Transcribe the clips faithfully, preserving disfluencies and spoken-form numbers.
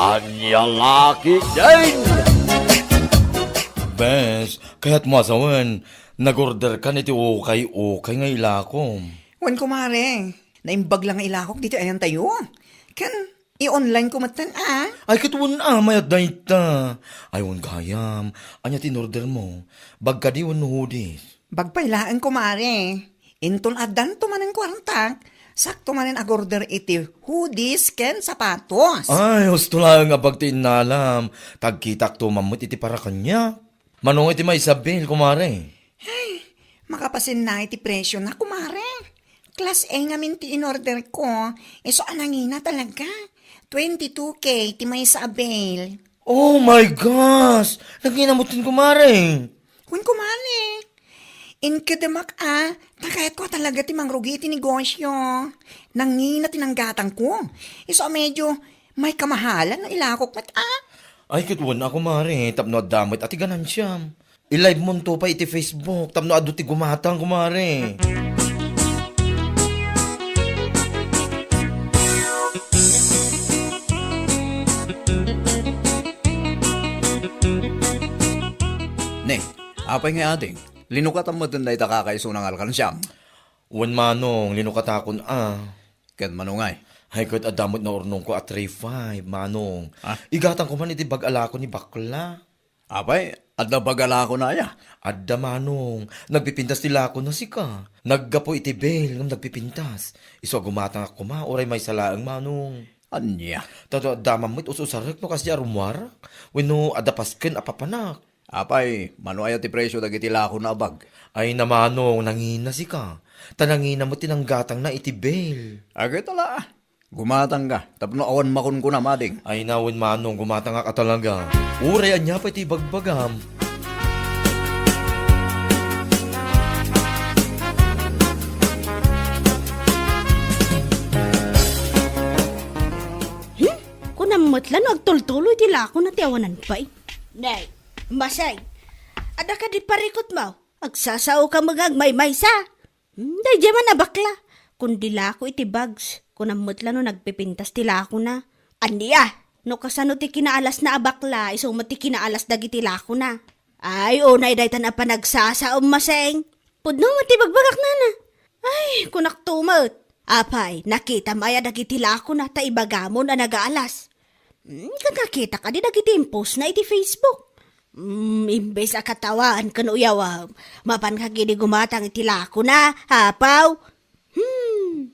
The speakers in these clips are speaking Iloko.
Ania la ketdin? Bes, kayatmo a sawen, nag-order kan iti ukay-ukay nga ilakom. Wen, kumare, naimbag la nga ilakok ditoy ayantayo. Ken i-online ko metten, a. Ay, ket wen a, mayat dayta. Ay, wen gayam, ania ti in-ordermo? Bag kadi wenno hoodies? Bag pay laeng, kumare. Inton addanto manen kuartak, sakto manen ag-order iti hoodies ken sapatos. Ay, husto laeng a bag ti innalam. Ta agkitakto man met iti para kaniak. Mano nga iti maysa a bill, kumare? Ay, makapasenna iti presiona, kumare. Class A ngamin ti in-order ko. Isu a nangina talaga. Twenty-two K ti maysa a bill. Oh my gosh! Nangina metten, kumare. Wen, kumare. Inkedemak a, ta kayatko a talaga ti mangrugi iti negosyo. Nangina ti nanggatangko. Isu a medyo may kamahalan no ilakok met a. Ay, ket wen a, kumare, tapno adda met a ti ganansiam. I-live monto pay iti Facebook tapno adu ti gumatang, kumare. Ne, apay nga ading, linukatam metten dayta kakaisuna nga alkansiam? Wen, manong, linukatakon a. Ket mano ngay? Ay, ket adda met naurnongko a three five, manong. Ah? Igatangko man iti bag a lako ni bakla. Apay, adda bag a lakona aya? Adda, manong. Nagpipintas ti lakona sika. Naggapu iti bill ngem nagpipintas. Isu a gumatangak koma, uray maysa laeng, manong. Ania? Ta adda man met us-usarek no kasdi a rummuarak. Wenno adda pasken a papanak. Apay, mano aya ti presio dagiti lakona a bag? Ay na, manong, nangina sika. Ta nangina met ti nanggatangna iti bill. Agay tala. Gumatangka, tapno awan makunkuna, mading. Ay na wen, manong, gumatangak a talaga. Uray ania pay ti ibagbagam. Hmm? Kunam met la no agtultuloy ti lakona ti awanan pay. Nay, Masay, adda kadi parikutmo? Agsasaoka met nga agmaymaysa. Hmm, daydiay man a bakla. Kundi lako iti bags, kunam met la no nagpipintas ti lakona. Ania? No kasano ti kinaalasna a bakla, isu met ti kinaalas dagiti lakona. Ay, unay daytan a panagsasaom, Maseng. Pudno met ti bagbagak, nana. Ay, kunakto met. Apay, nakitam aya dagiti lakona ta ibagamon a nagaalas? Hmm, ket nakita kadi dagiti impostna iti Facebook? Hmm, imbes a katawaan ken uyawam, mapan kadi gumatang iti lakona, apaw? Hmm.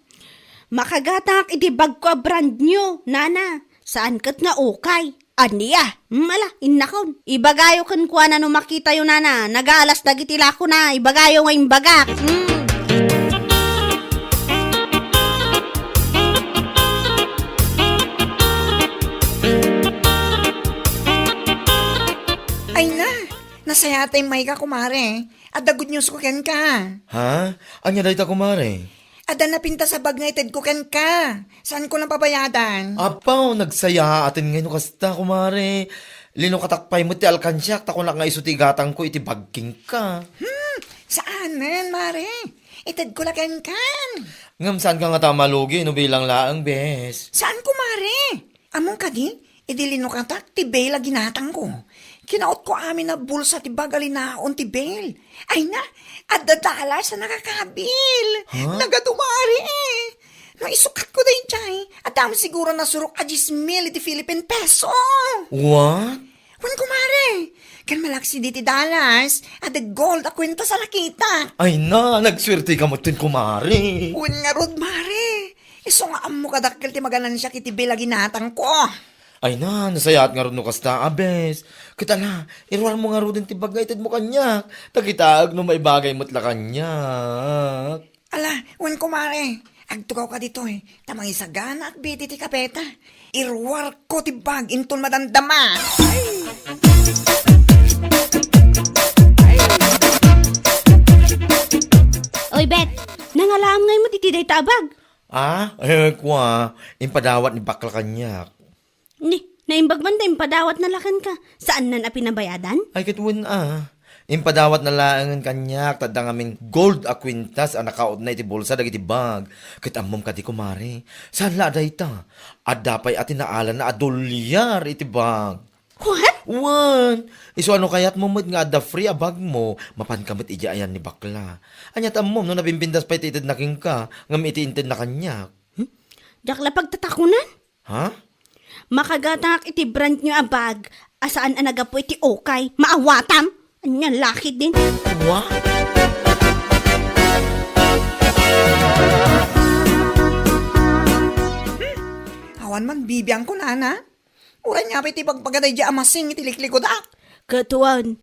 Makagatangak iti bagko a brand new, nana. Saan ket nga ukay. Ania? Hmm, ala, innakon. Ibagayo kenkuana no makitayo, nana. Nagaalas dagiti lakona. Ibagayo nga imbagak. Hmm. Ay na, nasayaat a immayka, kumare. Adda good news ko kenka. Ha? Ania dayta, kumare? Adda napintas a bag nga itedko kenka. Saanko lang pabayadan. Apaw, nagsayaaten ngay no kasta, kumare. Linukatak pay met ti alkansiak, ta kunak nga isu ti igatangko iti bag kenka. Hmm, saanen, mare. Itedko la kenka. Ngem saanka ngata a malugi no bilang laeng, bes? Saan, kumare? Ammom kadi, idi linukatak ti bill a ginatangko, kinautko amin a bulsa ti bag a linaon ti bill. Ay na, adda dollars a nakakabil. Ha? Nagadu, mare. No isukatko daydiay, adda amin siguro nasurok a dies mil iti Philippine peso. What? Wen, kumare, ken malaksid iti dollars, adda gold a kuenta sa nakita. Ay na, nagsuerteka metten, kumare. Wen ngarud, mare. Isu nga ammo kadakkel ti maganansiak iti bill a ginatangko. Ay na, nasayaat ngarud no kasta, abes. Ket ala, iruarmo ngaruden ti bag nga itedmo kaniak. Ta kitaek no maibagay met la kaniak. Ala, wen, kumare, agtugawka ditoy, ta mangisaganaak iti kapeta. Iruarko ti bag inton madamdama. Oy, Bet, nangalaam ngay met iti dayta a bag? Ah, eh, kua, impadawat ni bakla kaniak. Ni, naimbag man ta impadawatna la kenka. Saannan a pinabayadan? Ay, ket wen a. Impadawatna laengen kaniak, ta adda ngamin gold a kwintas a nakautna iti bulsa dagiti bag. Ket ammom kadi, kumare, saan la a dayta. Adda pay a tinaalana a dolyar iti bag. What? Wen, isu a no kayatmo met nga adda free a bagmo, mapanka met idiay ayan ni bakla. Ania ti ammom no nabimbindas pay ti itedna kenka, ngem iti intedna kaniak? Hmm? Diak la pagtatakonan? Ha? Makagatangak iti brand new a bag a saan a naggapu iti ukay. Maawatam? Ania la ketdin? Wa? Awan man bibiangko, nana. Uray nga pay ti bagbaga daydiay a Masing iti liklikudak. Ket wen,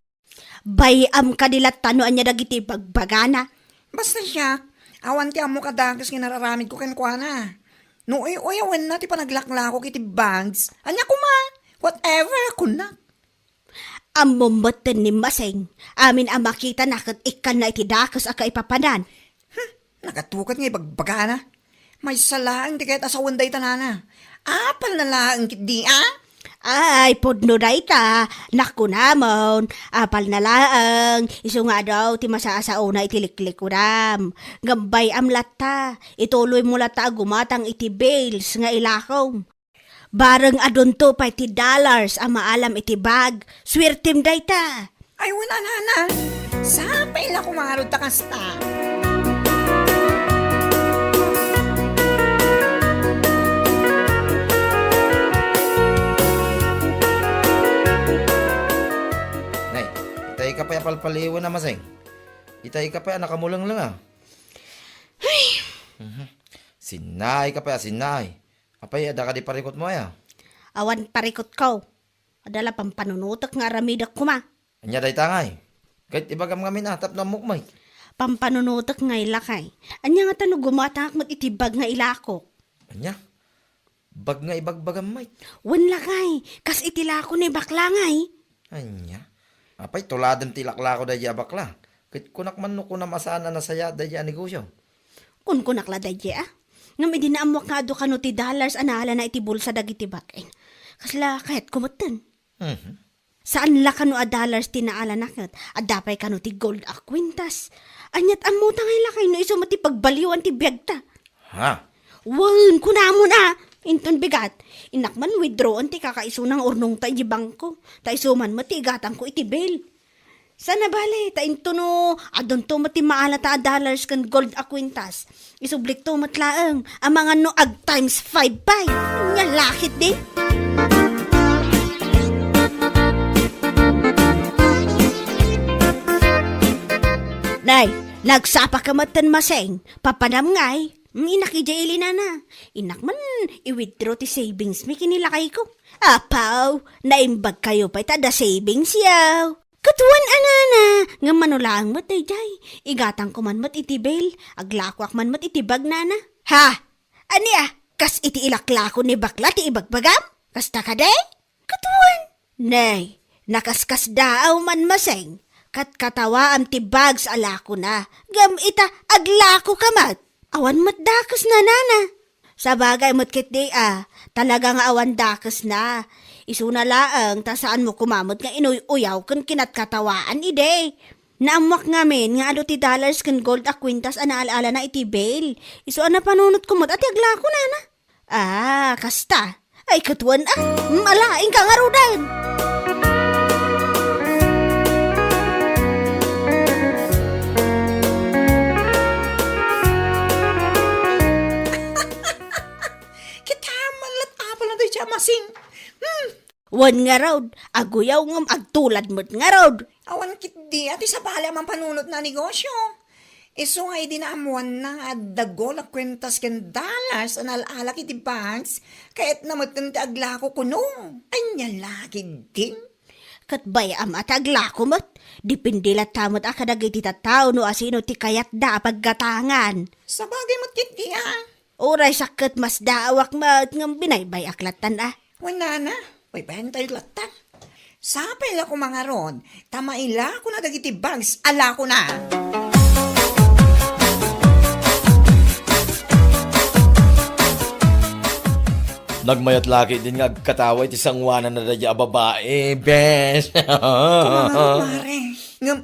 bay-am kadi latta no ania dagiti bagbagana. Basta siak, awan ti ammok a dakes nga inararamidko kenkuana. No uy-uyawenna ti panaglaklakok iti bags, ania koma? Whatever a kunak. Ammom metten ni Masing, amin a makitana ket ikkanna iti dakes a kaipapanan. Hmm, nagatukat nga ibagbagana. Maysa laeng ti kayat a sawen dayta, nana. Apalna laeng ketdi a? Ay, pudno dayta. Nakunamon, apalna laeng, isu nga adu ti masasaona iti liklikudam. Ngem bay-am latta, ituloymo latta a gumatang iti bills nga ilakom. Bareng adunto pay ti dollars a maalam iti bag, suertem dayta. Ay, wen a, nana. Sapay la koma ngarud ta kasta. Nay, itay ka pay a palpaliwen a Masing. Itay ka pay a nakamulengleng a. Ay. Mhm. Sinnaay ka pay a sinnaay. Apay, adda kadi parikutmo aya? Awan parikutko. Adda la pampanunotek nga aramidek koma. Ania dayta ngay? Ket ibagam ngamin a, tapno ammok met. Pampanunotek ngay lakay. Ania ngata no gumatangak met iti bag nga ilakok? Ania? Bag nga ibagbagam met? Wen lakay, kas iti lako ni bakla ngay. Ania? Apay, tuladem ti ilaklako daydiay a bakla. Ket kunak man no kunam a saan a nasayaat daydiay a negosio. Kunkunak la daydiay a. Ngem idi naammuak nga adu kano ti dollars a naalana iti bulsa dagiti bag-en, kasla kayatko metten. Mhm. Saan la kano a dollars ti naalana ket adda pay kano ti gold a kwintas. Aniat ammota ngay lakay no isu met ti pagbalioan ti biagta? Ha? Wen, kunamon a, inton bigat, innak man withdrawan ti kakaisuna nga urnongta iti bangko, ta isu man met ti igatangko iti bill. Saan a bale, ta intono, adunto met ti maalata a dollars ken gold a kwintas. Isublikto met laeng, amangan no ag times five pay. Nia la ketdi. Nay, nagsapa ka met ten Masing, papanam ngay. Mm, innak idiay ili nana. Innak man i-withdraw ti savings mi ken ni lakayko. Apaw, naimbag kayo pay ta adda savings yaw. Ket wen a nana, ngem mano laeng met daydiay. Igatangko man met iti bill, aglakoak man met iti bag nana. Ha? Ania? Kas iti ilaklako ni bakla ti ibagbagam? Kasta kadi? Ket wen. Nay, nakaskasdaaw man Masing, ket katawaam ti bags a lakona, ngem ita, aglako ka met. Awan met dakesna, nana. Sabagay met ketdi a, talaga nga awan dakesna. Isuna laeng ta saanmo koma met nga inuy-uyaw ken kinatkatawaan idi. Naammuak ngamin nga adu ti dollars ken gold a kwintas a naal-alana iti bill. Isu a napanunotko met a ti aglako, nana. Ah, kasta. Ay, ket wen a. Mm, ala, inka ngaruden. Kita man la't apal na daydiay a Masing. Hmm. Wen ngarud, aguyaw ngem agtulad met ngarud. Awan ketdi a ti sabali a mampanunotna a negosio. Isu nga idi naammoanna nga adda gold a kwintas ken dollars a naal-alak iti banks, kayatna metten ti aglako kuno. Ania la ketdin? Ket bay-am a ti aglako met. Depende latta met a kadagiti tattao no asino ti kayatda a paggatangan. Sabagay met ketdi a. Uray sakket masdaawak met ngem binaybay-ak lattan a. Wen nana, baybayantayo lattan. Sapay la koma ngarud, ta mailakona dagiti bags a lakona. Nagmayat la ketdin nga agkatawa iti sangoananna daydiay a babai, bes. Koma ngarud, mare. Ngem,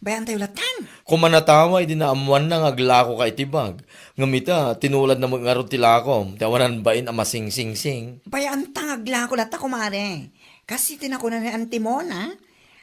Bayaantayo lattan. Kumanatawa idi naammoanna nga aglakoka iti bag. Ngem ita, tinuladna met ngarud ti lakom, ti awanan bain a masingsing. Bayaanta nga aglako latta, kumare. Kas iti nakuna ni Auntie Mona,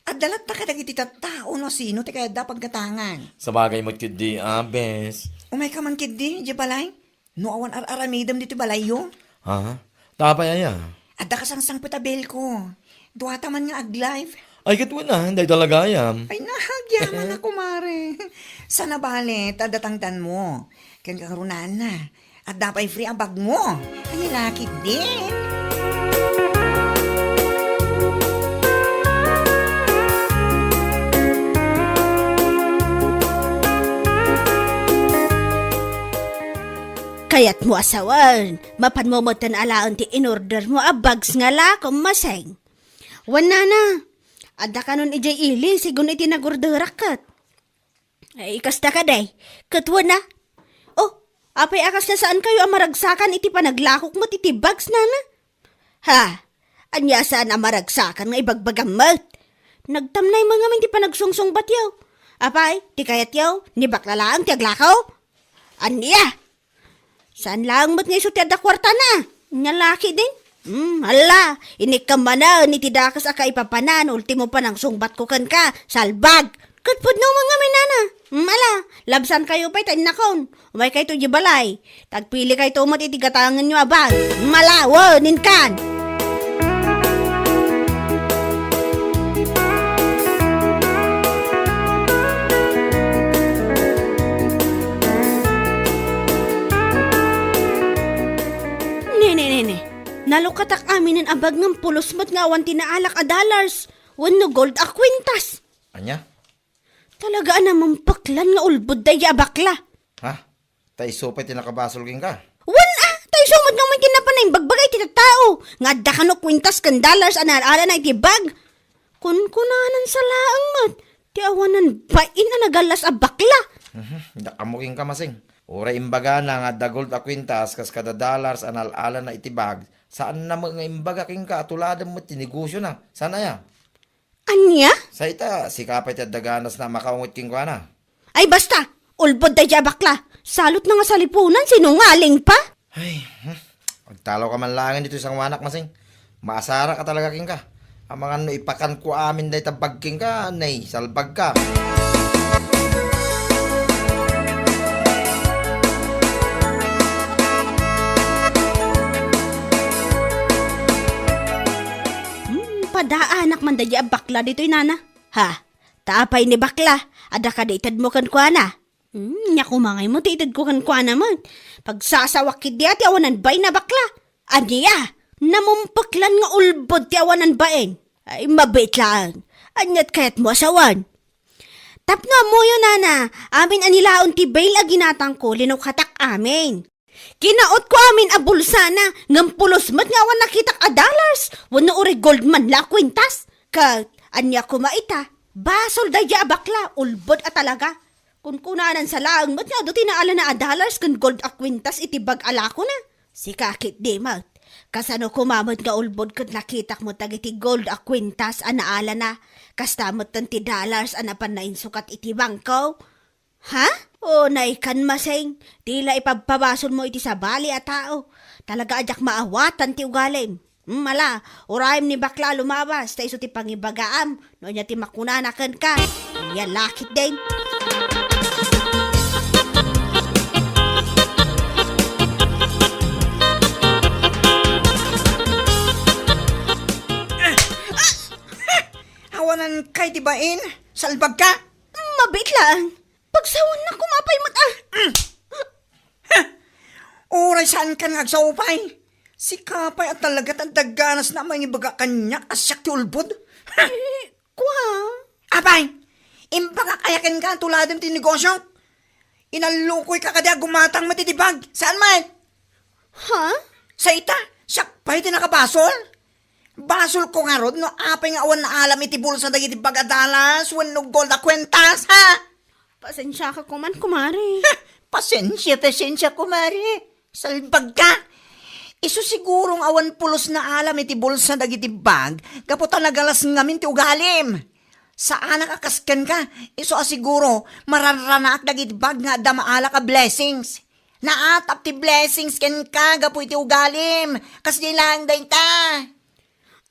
adda latta kadagiti tattao no sino ti kayatda paggatangan. Sabagay met ketdi, a, bes. Umayka man ketdi, idiay balay. No awan ar-aramidem ditoy balayyo? Ha? Apay aya? Adda kasangsangpet a bilko. Duata man nga aglife. Ay, ket wen a, dayta la gayam. Ay, nahagyaman a, kumare. Sana bale, ta adda tangdanmo. Ken kangrunana, adda pay free a bagmo. Ay, lakit din. Kayatmo a sawen, mapanmo metten alaen ti inordermo a bags nga lakom, Maseng. Wen, nana, adda kanon idiay ili sigun iti nagorderak ket. Ay, kasta kadi, ket wen a. Oh, apay a kasla saankayo a maragsakan iti panaglakok met iti bags, nana? Ha? Ania saan a maragsakan nga ibagbagam met? Nagtamnay met ngamin ti panagsungsungbatyo. Apay, ti kayatyo, ni bakla laeng ti aglako? Ania? Saan laeng met nga isu ti adda kuartana? Nia lakit din? Hmm, ala, inikka manen iti dakes a kaipapanan, ultimo panangsungbatko kenka, salbag! Ket pudno met ngamin, nana. Hmm, ala, labsankayo pay ta innakon. Umaykayto idiay balay. Tagpilikayto met iti gatangenyo a bag. Malawen, inkan! Nene, nene. Nalukatak aminen a bag ngem pulos met nga awan ti naalak a dollars wenno gold a kwintas. Ania? Talaga a namempeklan nga ulbod daydi a bakla. Ha? Ta isu pay ti nakabasol kenka? Wen a, ta isu met ngamin ti napan naimbagbaga iti tattao nga adda kano kwintas ken dollars a naal-alana iti bag. Kunkunanan sa laeng met ti awanan bain a nagallas a bakla. Mhm, dakamo kenka, Masing. Uray imbagana nga adda gold a kwintas kas kada dollars a naal-alana iti bag, saanna met nga imbaga kenka a tuladem met ti negosiona. Saan aya? Ania? Sa ita, sika pay ti adda ganasna a makaunget kenkuana. Ay, basta! Ulbod daydi a bakla! Salutna nga salipunan, sinungaling pa! Ay, hmm. Agtalawka man laengen ditoy sangoanak, Masing. Maasaraka talaga kenka. Amangan no ipakanko amin dayta bag kenka, nay, salbagka. Hmm, padaanak man daydi a bakla ditoy, nana. Ha? Ta apay ni bakla, adda kadi itedmo kenkuana? Hmm, nia koma ngay mo ti itedko kenkuana met. Pagsasawak ketdi a ti awanan bain a bakla. Ania? Namempeklan nga ulbod ti awanan bain. Ay, mabiit laeng. Aniat kayatmo a sawen? Tapno ammoyo, nana, amin a nilaon ti bail a ginatangko, linukatak amin. Kinautko amin a bulsana, ngem pulos met nga awan nakitak a dollars, wenno uray gold man la a kwintas. Ket, ania koma ita? Basol daydi a bakla, ulbod a talaga. Kunkunanan sa laeng met nga adu ti naalana a dollars ken gold a kwintas iti bag a lakona. Sika ketdi met. Kasano koma met nga ulbod ket nakitak met dagiti gold a kwintas a naalana? Kasta metten ti dollars a napan nainsukat iti bangko? Ha? O, naikan, Maseng. Ti la ipabpabasolmo iti sabali a tao. Talaga a diak maawatan ti ugalim. Hmm, ala, urayem ni bakla a lumabas, ta isu ti pangibagaam, no ania ti makunana kenka. Ania lakit din. Awanan kay ti bain, salbagka. Mabiit laeng. Pagsawannak koma pay met a. Uray saankan nga agsaupay. Sika pay a talaga ti adda ganasna a mangibaga kaniak a siak ti ulbod. Eh, kua? Apay, imbagak aya kenka a tuladem ti negosio? Inallukoyka kadi a gumatang met iti bag. Saan met? Ha? Sa ita, siak pay ti nakabasol? Basolko ngarud no apay nga awan naalam iti bulsa dagiti bag a dollars wenno gold a kuentas, ha? Pasensiaka koman, kumare. Ha! Pasensia, pasensia, kumare. Salbagka! Isu siguro nga awan pulos naalam iti bulsa dagiti bag gapu ta nagalas ngamin ti ugalim. Saanak a kas kenka, isu a siguro, maranranaak dagiti bag nga adda maalak a blessings. Naatap ti blessings kenka gapu iti ugalim, kasdi laeng dayta.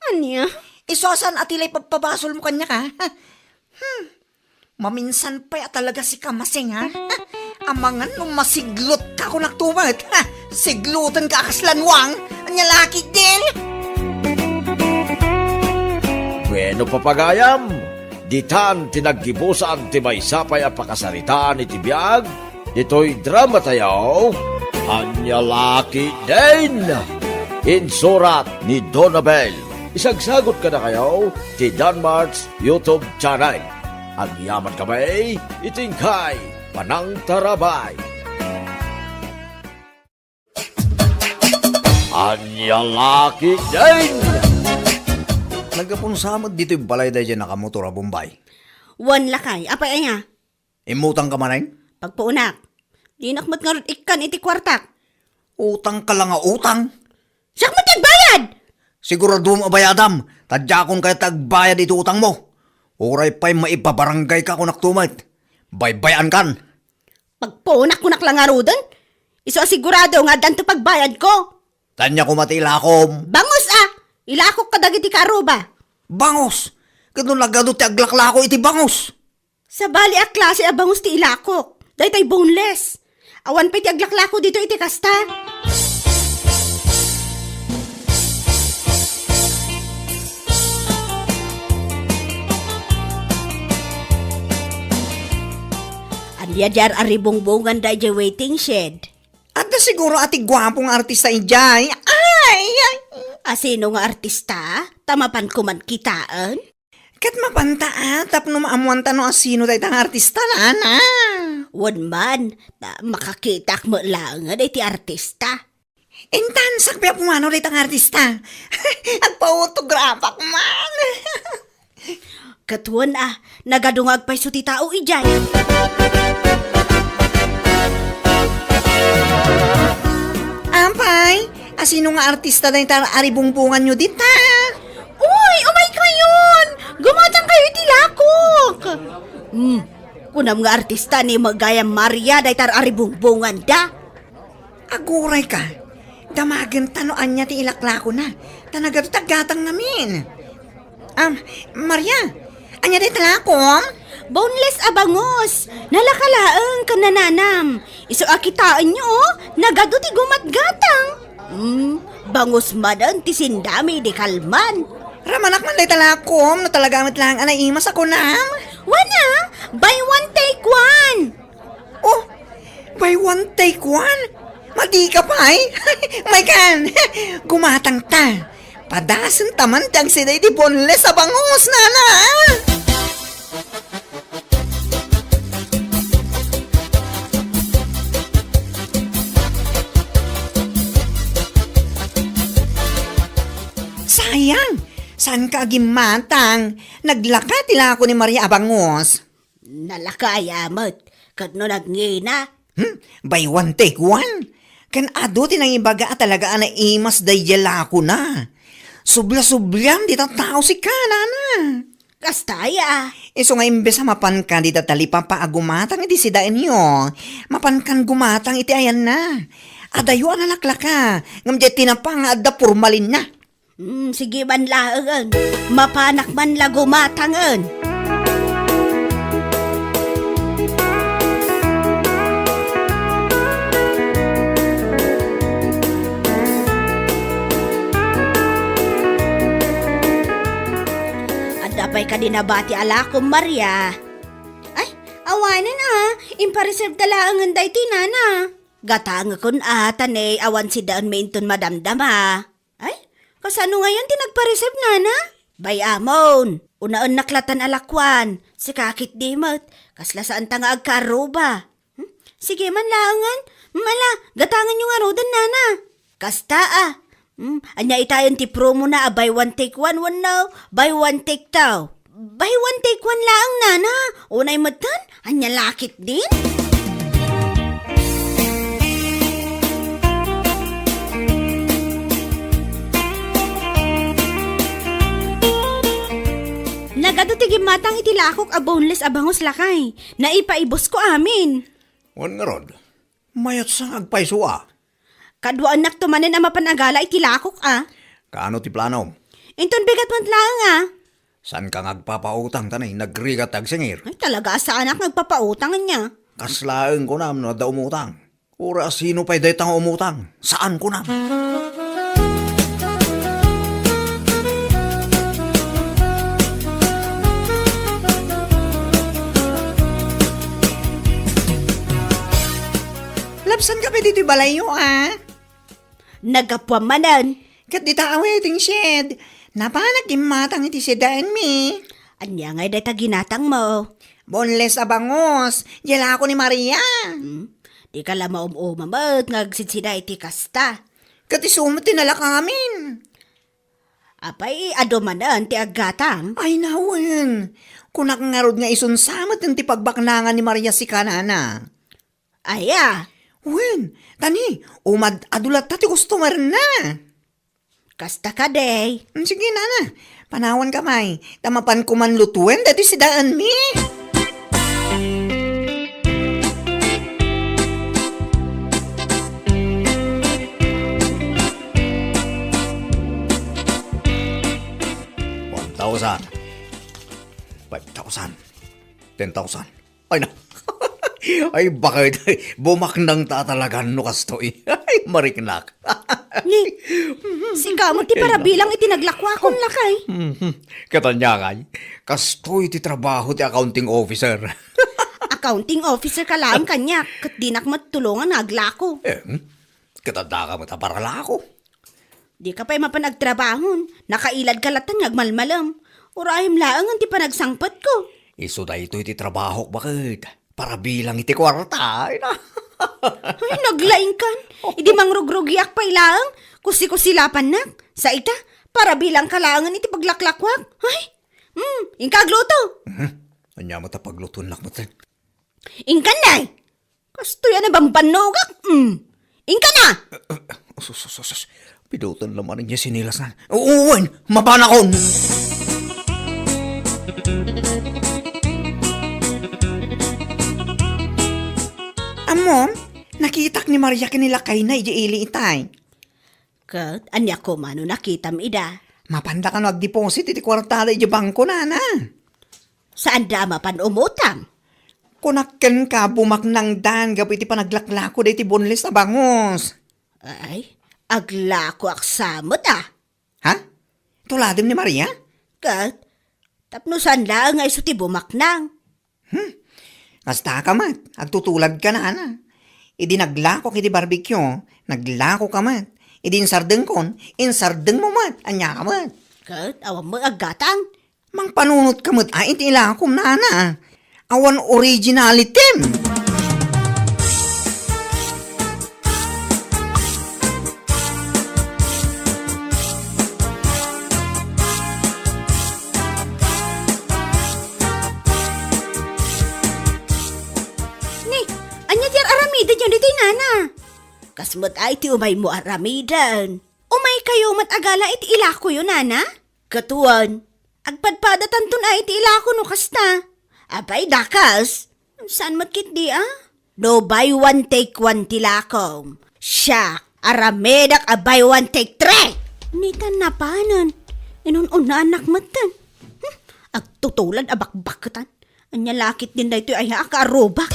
Ania? Isu a saan a ti lay pagpabasolmo kaniak, ha? Hmm. Maminsan pay a talaga sika, Masing, ha? Amangan no masiglutka, kunak tumet, ha? Siglutenka a kas lanwang. Ania la ketdin? Bueno, papagayam, ditan ti naggibusan ti maysa pay a pakasaritaan iti biag ditoy dramatayo, Ania la ketdin? Insurat ni Donabel. Isagsagot kadakayo ti Danmart's YouTube channel. Agyamankami iti inkay panangtarabay. Ania la ketdin? Naggapunsa met ditoy balay daydiay nakamotor a Bombay. Wen lakay, apay aya? Immutangka manen? Pagpuonak. Dinak met ngarud ikkan iti kuartak. Utangka la nga utang. Siak met ti agbayad! Siguraduem a bayadam, ta diakon kayat ti agbayad iti utangmo. Uray pay maipabaranggayka, kunak tumet. Baybay-ankan. Pagpuonak, kunak la ngaruden. Isu a sigurado nga addanto pagbayadko. Ania koma ti ilakom? Bangus a! Ilakok kadagiti kaarruba. Bangus? Ket no nagadu ti aglaklako iti bangus? Sabali a klase a bangus ti ilakok. Daytay boneless. Awan pay ti aglaklako ditoy iti kasta. Ania diay ar-aribungbongan daydiay waiting shed? Adda siguro a ti guapo nga artista idiay. Ay, ay. A sino nga artista? Ta mapanko man kitaen? Ket mapanta a, tapno maammoanta no asino dayta nga artista, nana. Wen man, ta makakitak met laengen iti artista. Intansak pay a pumanaw dayta nga artista. Agpa-autograph-ak man. Ket wen a, nagadu nga agpayso ti tao idiay. Apay, asino nga artista dayta aribungbonganyo dita? Uy, umaykayon! Gumatangkayo iti lakok! Hmm, kunam nga artista ni Magayam Maria dayta ar-aribungbonganda. Agurayka, damagenta no ania ti ilaklakona, ta nagadu ti aggatang ngamin. Am, Maria, ania dayta lakom? Boneless a bangus. Nalaka laeng ken nananam. Isu a kitaenyo, oh, nagadu ti gumatgatang. Hmm, bangus manen ti sindami idi kalman. Ramanak man dayta lakom, no talaga met laeng a naimas a kunam. Wen a, buy one take one. Oh, buy one take one? Madika pay? Maykan, gumatangta. Padasenta man ti agsida iti boneless a bangus, nana. Sayang, saanka a gimmatang. Naglaka ti lako ni Maria a bangus. Nalaka aya met, ket no nagngina? Hmm? Buy one, take one? Ken adu ti nangibaga a talaga a naimas daydiay lakona. Subla-subliam dita tao sika, nana. Kasta aya. Isu nga imbes a mapanka dita talipapa a gumatang iti sidaenyo, mapankan gumatang iti ayanna. Adayo a nalaklaka, ngem diay tinapa nga adda pormalinna. Hmm, sige man laengen. Mapanak man la gumatangen. Adda pay kadi nabati a lakom, Maria? Ay, awanen a. Impareserve ta laengen daytoy, nana. Gatangekon a, ta ne awan sidaenmi inton madamdama. Ay, kasano ngayon ti nagpareserve, nana? Bay-amon, unaennak latan a lakuan. Sika ketdi met, kasla saanta nga agkaarruba. Hmm? Sige man laengen. Hmm, ala, gatangenyo ngaruden, nana. Kasta a. Hmm, ania itayen ti promo na a buy one take one wenno buy one take two? Buy one take one laeng, nana. Unay metten, ania la ketdin? Nagadu Adu ti gimmatang iti lakok a boneless a bangus, lakay. Naipaibusko amin. Wen ngarud, mayat sa nga agpayso a. Kaduaennakto manen a mapan agala iti lakok a. Kaano ti planom? Inton bigat met laeng a. Saanka nga agpapautang ta nay nagrigat ti agsingir? Ay, talaga a saanak nga agpapautang ania. Kaslaeng kunam no adda umutang. Uray a sino pay dayta nga umutang? Saan kunam? Labsanka pay ditoy balayyo a? Naggapuam manen. Ket dita a waiting shed, napanak gimmatang iti sedan mi. Ania ngay dayta ginatangmo? Boneless a bangus, diay lako ni Maria. Hmm? Dika la maum-uma met nga agsidsida iti kasta. Ket isu met ti nalakamin. Apay, adu manen ti aggatang? Ay, nawen. Kunak ngarud nga isun sa met ti pagbaknangan ni Maria sika, nana. Aya? Wen, tani, umad-adu latta ti customer-na. Kasta kadi. Mm, sige, nana. Panawanka pay. Ta mapan koman lutuen daytoy sedan mi. One thousand. Five thousand. Ten thousand. Ay, na. Ay, bakit? Bumaknang ta talaga no kastoy. Ay, mariknak. Ni, sika met ti parabilang iti naglakuakon, lakay. Mhm. Ket ania ngay, kastoy ti trabaho ti accounting officer. Accounting officer ka laeng kaniak, ket dinak met tulongan nga aglako. Eh, hmm? Ket addaka met a paralako. Dika pay mapan agtrabahon, nakailadka latta nga agmalmalem. Urayem laengen ti panagsangpetko. Isu daytoy ti trabahok, baket. Parabilang iti kuarta, ay na. Ay, naglaingkan. Idi mangrugrugiak pay laeng, kusi-kusi la pannak. Sa ita, parabilangka laengen iti paglaklakuak. Ay, hmm, inka agluto. Mhm. Ania met a paglutoennak met? Inkan, nay! Kastoy a nabambannogak, mm. Inkan a! Eh, eh, sus, sus, sus, sus. Pidoten la manen diay sinilasna. Oo, wen, mapanakon! Ammom, nakitak ni Maria ken ni lakayna idiay ili itay. Ket ania koma no nakitam ida? Mapanda kano agdeposit iti kuartada idiay bangko, nana. Saanda a mapan umutang? Kunak kenka, bumaknangdan gapu iti panaglaklako daytoy boneless a bangus. Ay, aglakoak sa met a. Ha? Tuladem ni Maria? Ket, tapno saan laeng nga isu ti bumaknang. Hmm? Kasta ka met, agtutuladka, nana. Idi naglakok iti barbecue, naglakoka met. Idi insardengkon, insardengmo met. Ania ka met? Ket, awan met aggatang. Mangpanunotka met a iti ilakom, nana. Awan originality. Ni, ania ti ar-aramidyo ditoy, nana? Kas met ay ti umaymo aramiden. Umaykayo met agala iti ilakoyo, nana? Ket wen, agpadpadatanton a iti ilako no kasta. Apay, dakas? Saan met ketdi a? No buy one take one ti lakom, siak, aramidek a buy one take three! Ni ta napanen, inun-unaannak metten. Hmm, agtutulad a bakbakketan. Ania la ketdin daytoy aya a kaarrubak?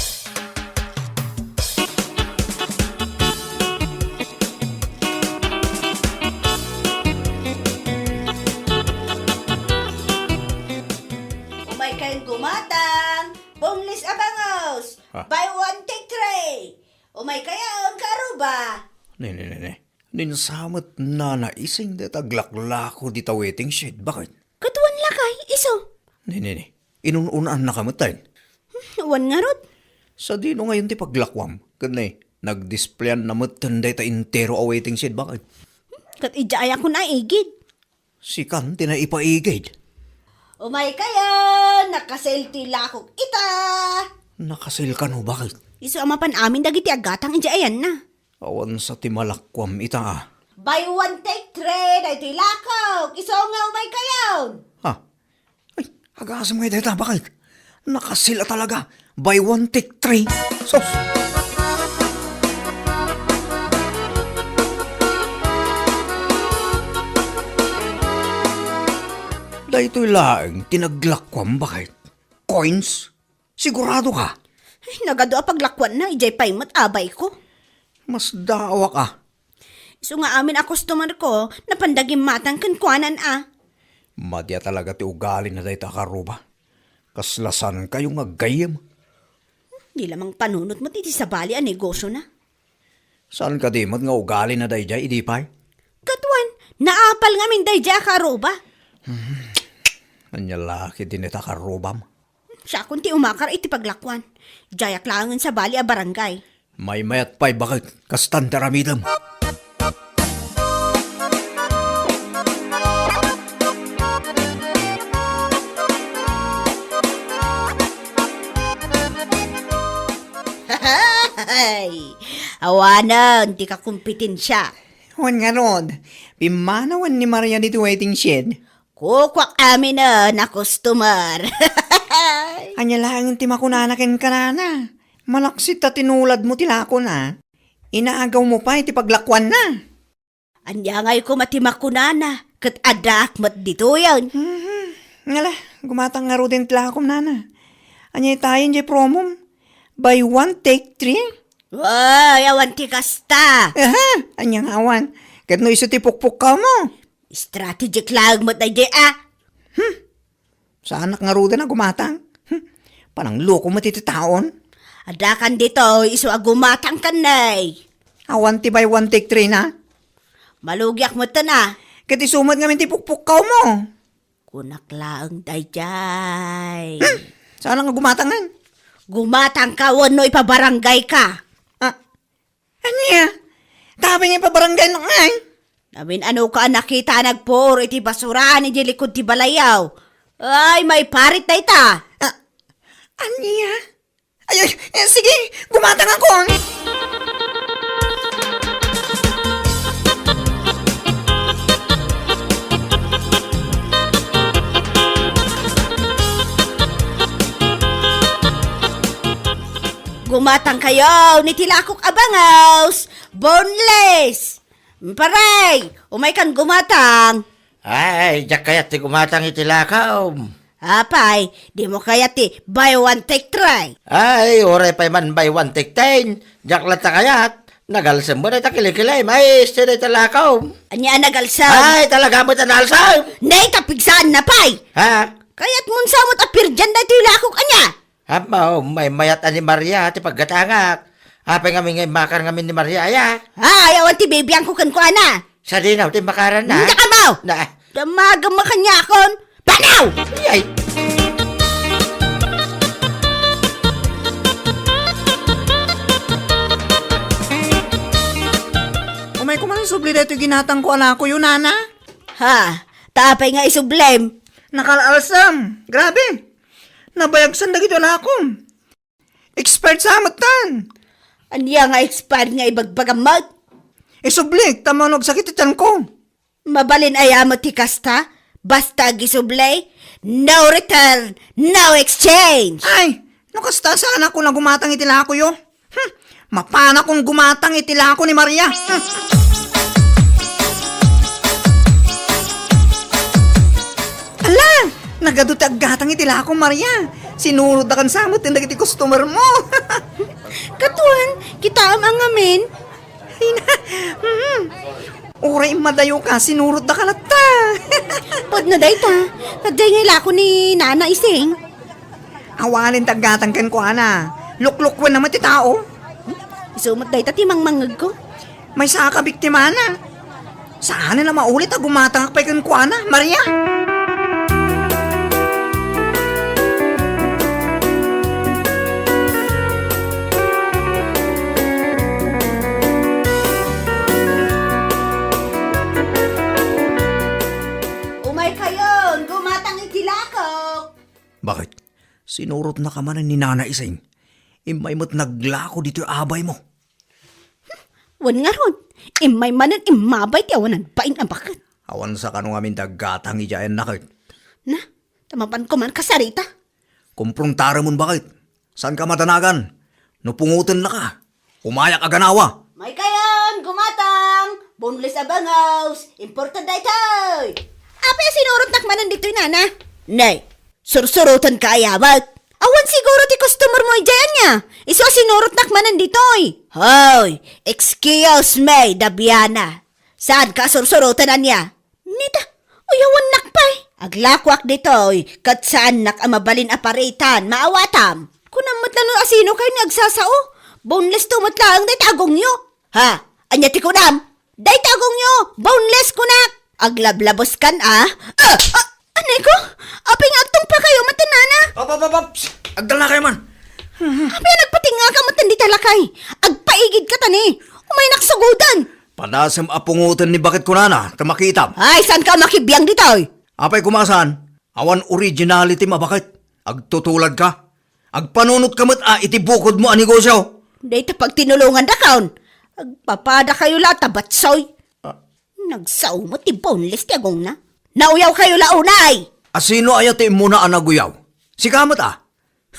Umaykayon gumatang, boneless a bangus. Ah. Buy one, take three. Umaykayon, kaaruba. Ne, ne, ne, ne. Ninsamet nanaising dayta aglaklako dita waiting shed, baket? Ket wen lakay, isu. Ne, ne, ne. Inun-unaannaka metten. Hmm, wen ngarud. Sadino ngayon ti paglakuam? Ket ne, nagdisplayan na metten dayta entero a waiting shed, baket? Hmm, ket idiay a kunak igid. Sikan ti naipaigid. Umaykayon, naka-sale ti lakok ita. Naka-sale kano, baket? Isu a mapan amin dagiti aggatang idiay ayanna. Awan sa ti malakuam ita a. Buy one, take three, daytoy lakok. Isu nga umaykayon. Ha? Ay, Agasem ngay dayta, baket. Nakasil a talaga. Buy one, take three. Sus! Daytoy laeng ti naglakuam, baket. Coins? Sigurado ka? Ay, nagadu a paglakuanna, idiay pay met abayko. Masdaawak a. Isu nga amin a customer ko, napanda gimmatang kenkuanan a. Madi a talaga ti ugali na dayta a karuba. Kasla saan kayo nga aggayyem? Di lamang panunot met iti sabali a negosyo na. Saan kadi met nga ugali na daydiay idi pay? Katuan, naapal ngamin daydiay a karuba. Ania la ketdi dayta a karubam? Siakon ti umakar iti paglakuan. Diayak laengen sabali a barangay. Maymayat pay baket, kastan ti aramidem. Hay! Awanen ti kakompetensia. Wen ngarud, pimmanawen ni Maria ditoy waiting shed. Kukuak aminen a customer. Ania laeng ti makunana kenka, nana? Malaksid ta tinuladmo ti lakona. Inagawmo pay ti paglakuanna. Ania ngay koma ti makunana, ket addaak met ditoyen. Mhm. Ngala, gumatang ngaruden ti lakom, nana. Ania itayen diay promom? Buy one, take three? Ay, awan ti kasta. Aha, ania nga awan? Ket no isu ti pukpukkawmo? Strategic laeng met daydiay a. Hmm. Saanak ngaruden a gumatang? Hmm. Panangloko met iti taon. Addakan ditoy isu a gumatang ken nay. Awan ti buy one, take three na? Malugiak metten a. Ket isu met ngamin ti pukpukkawmo. Kunak laeng daydiay. Hmm. Saanak nga gumatang ngarud? Gumatangka wenno ipabarangayka. Ah, Ania? Tapay nga ipabarangaynak ngay? Amin-anoka a nakita a nagpuor iti basurahan idiay likud ti balayyo. Ay, maiparit dayta. Ah, ania? Ay, ay, eh, sige, gumatangakon. Gumatangkayon iti lakok a bangaws, boneless. Paray, umaykan gumatang. Ay, diak kayat ti gumatang iti lakom. Apay, dimo kayat ti buy one take three? Ay, uray pay man buy one take ten. Diak latta kayat. Nagalsem met dayta kilikilem. Ay, isu dayta lakom. Ania a nagalsem? Ay, talaga met a naalsem. Nay, tapigsaanna pay. Ha? Kayatmon sa met a pirdian daytoy lakok, ania? Apo, maymayat a ni Maria ti paggatangak. Apay ngamin nga immakar ngamin ni Maria, aya? Ay, awan ti bibiangko kenkuana. Sadino ti immakaranna? Dakabaw! Na. Damagem a kaniakon. Panaw! Ay! Umayko man isubli daytoy ginatangko a lakoyo, nana. Ha? Apay nga isublem? Nakaalsem. Grabe. Nabayagsan dagiti lakom. Expired sa metten. Ania nga expired nga ibagbagam met? Isublik, ta mano agsakit ti tianko. Mabalin aya met ti kasta? Basta agisubli, no return, no exchange. Ay, no kasta, saanak a gumatang iti lakoyo. Hmm, mapanakon gumatang iti lako ni Maria. Hmm. Ala, nagadu ti aggatang iti lako, Maria. Sinurotda kan sa metten dagiti customer mo. Katuan, kitaem a ngamin. Ay na, mhm. Uray immadayoka, sinurotdaka latta. Pudno dayta, ta diay nga ilako ni Nana Ising. Awanen ti aggatang kenkuana. Luklukuenna met ti tao. Isu met dayta ti mangmangngegko. Maysa a kabiktimana. Saanen a maulit a gumatangak pay kenkuana, Maria. Umaykayon, gumatang iti lakok. Bakit? Sinurotnaka manen ni Nana Ising. Immay met naglako ditoy abaymo. Wen ngarud, immay manen immabay ti awanan bain a baket. Awan sa kano ngamin ti aggatang idiay a naket. Na, Mapan ko man kasarita. Kumprontaramon, baket. Saanka madanagan? No pungotennaka, umayak a ganawa. Maykayon, gumatang! Boneless a bangus! Imported daytoy! Apay a sinurotnak manen ditoy, nana? Nay, sursurotenka aya met? Awan siguro ti customer mo idiay ania. Isu a sinurotnak manen ditoy. Hoy, excuse me, Dabiana. Saanka a sursuroten ania? Nita, uyawannak pay. Aglakoak ditoy, ket saannak a mabalin a paritan, maawatam. Kunam met laeng no asino kayo ni agsasao. Boneless to met laeng dayta agongyo. Ha? Ania ti kunam? Dayta agongyo, boneless kunak. Aglablaboskan a. Ah! Ah! Anay ko, apay nga agtungpa kayo met, nana? Up, up, up, up! Agdalna kayo man! Apay a nagpatingngaka met dita, lakay? Agpaigidka ta ni. Umaynak sugoden. Padasem a pungoten ni baket kunana, ta makitam. Ay, saanka a makibiang ditoy? Apay koma saan, awan originality a baket. Agtutuladka. Agpanunotka met a iti bukodmo a negosyo. Dayta pagtinulongandakon. Agpapada kayo la ta batsoy. Ah. Nagsao met ti boneless ti agongna. Nauyaw kayo la unay! Asino aya ti immuna a naguyaw? Sika met a?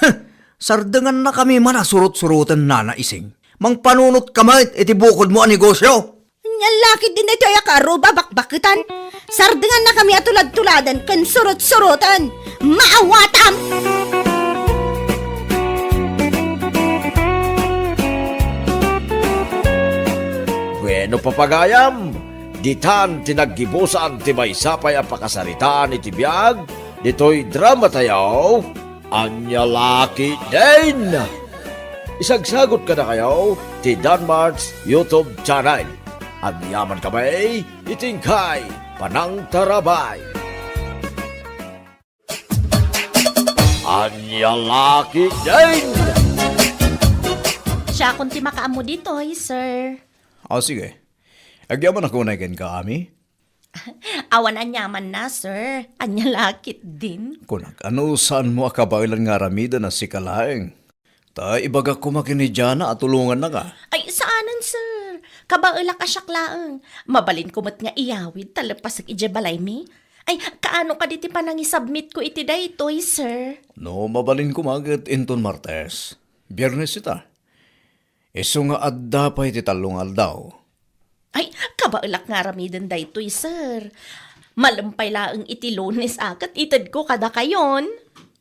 Huh! Sardengannakami man a surot-suroten, nana Ising. Mangpanunotka met iti bukodmo a negosyo. Ania la ketdin daytoy a kaaro, babakbaketan. Sardengannakami a tulad-tuladen ken surot-suroten. Maawatam! Bueno, papagayam, ditan ti naggibusan ti maysa pay a pakasaritaan iti biag ditoy dramatayo. Ania la ketdin? Isagsagot kadakayo ti Danmart's YouTube channel. Agyaman kami iti inkay panangtarabay. Ania la ketdin? Siakon ti makaammo ditoy, sir. Ah, sige. Agyamanak unay kenka, Ami. Awan aniamanna, sir. Ania la ketdin? Kunak, ano, saanmo a kabaelan nga aramiden a sika laeng? Ta ibagak koma ken ni Jana a tulongannaka. Ay, saanen, sir. Kabaelak a siak laeng. Mabalinko met nga iyawid ta lepasek idiay balaymi. Ay, kaano kadi ti panangisubmitko iti daytoy, sir? No mabalin koma ket inton Martes. Biernes ita. Isu nga adda pay ti tallo nga aldaw. Ay, kabaelak nga aramiden daytoy, sir. Malem pay laeng iti Lunes a ket itedko kadakayon.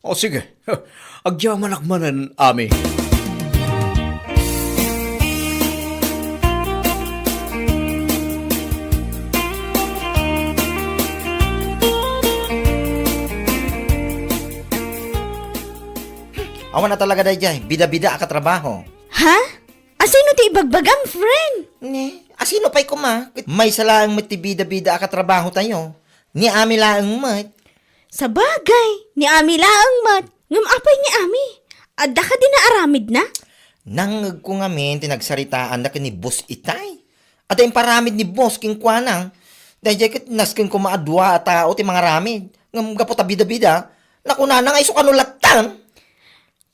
O, sige. Agyamanak manen, Ami. Awan a talaga daydiay, bida-bida a katrabaho. Ha? Asino ti ibagbagam, friend? Ne, asino pay koma? Ket maysa laeng met ti bida-bida a katrabahotayo. Ni Ami laeng met. Sabagay, ni Ami laeng met. Ngem apay ni Ami? Adda kadi naaramidna? Nangngegko ngamin ti nagsaritaanda ken ni Boss Itay. Adda imparamid ni Boss kenkuana. Daydiay ket nasken koma a dua a tao ti mangaramid. Ngem gapu ta bida-bida, nakunana nga isu kano lattan.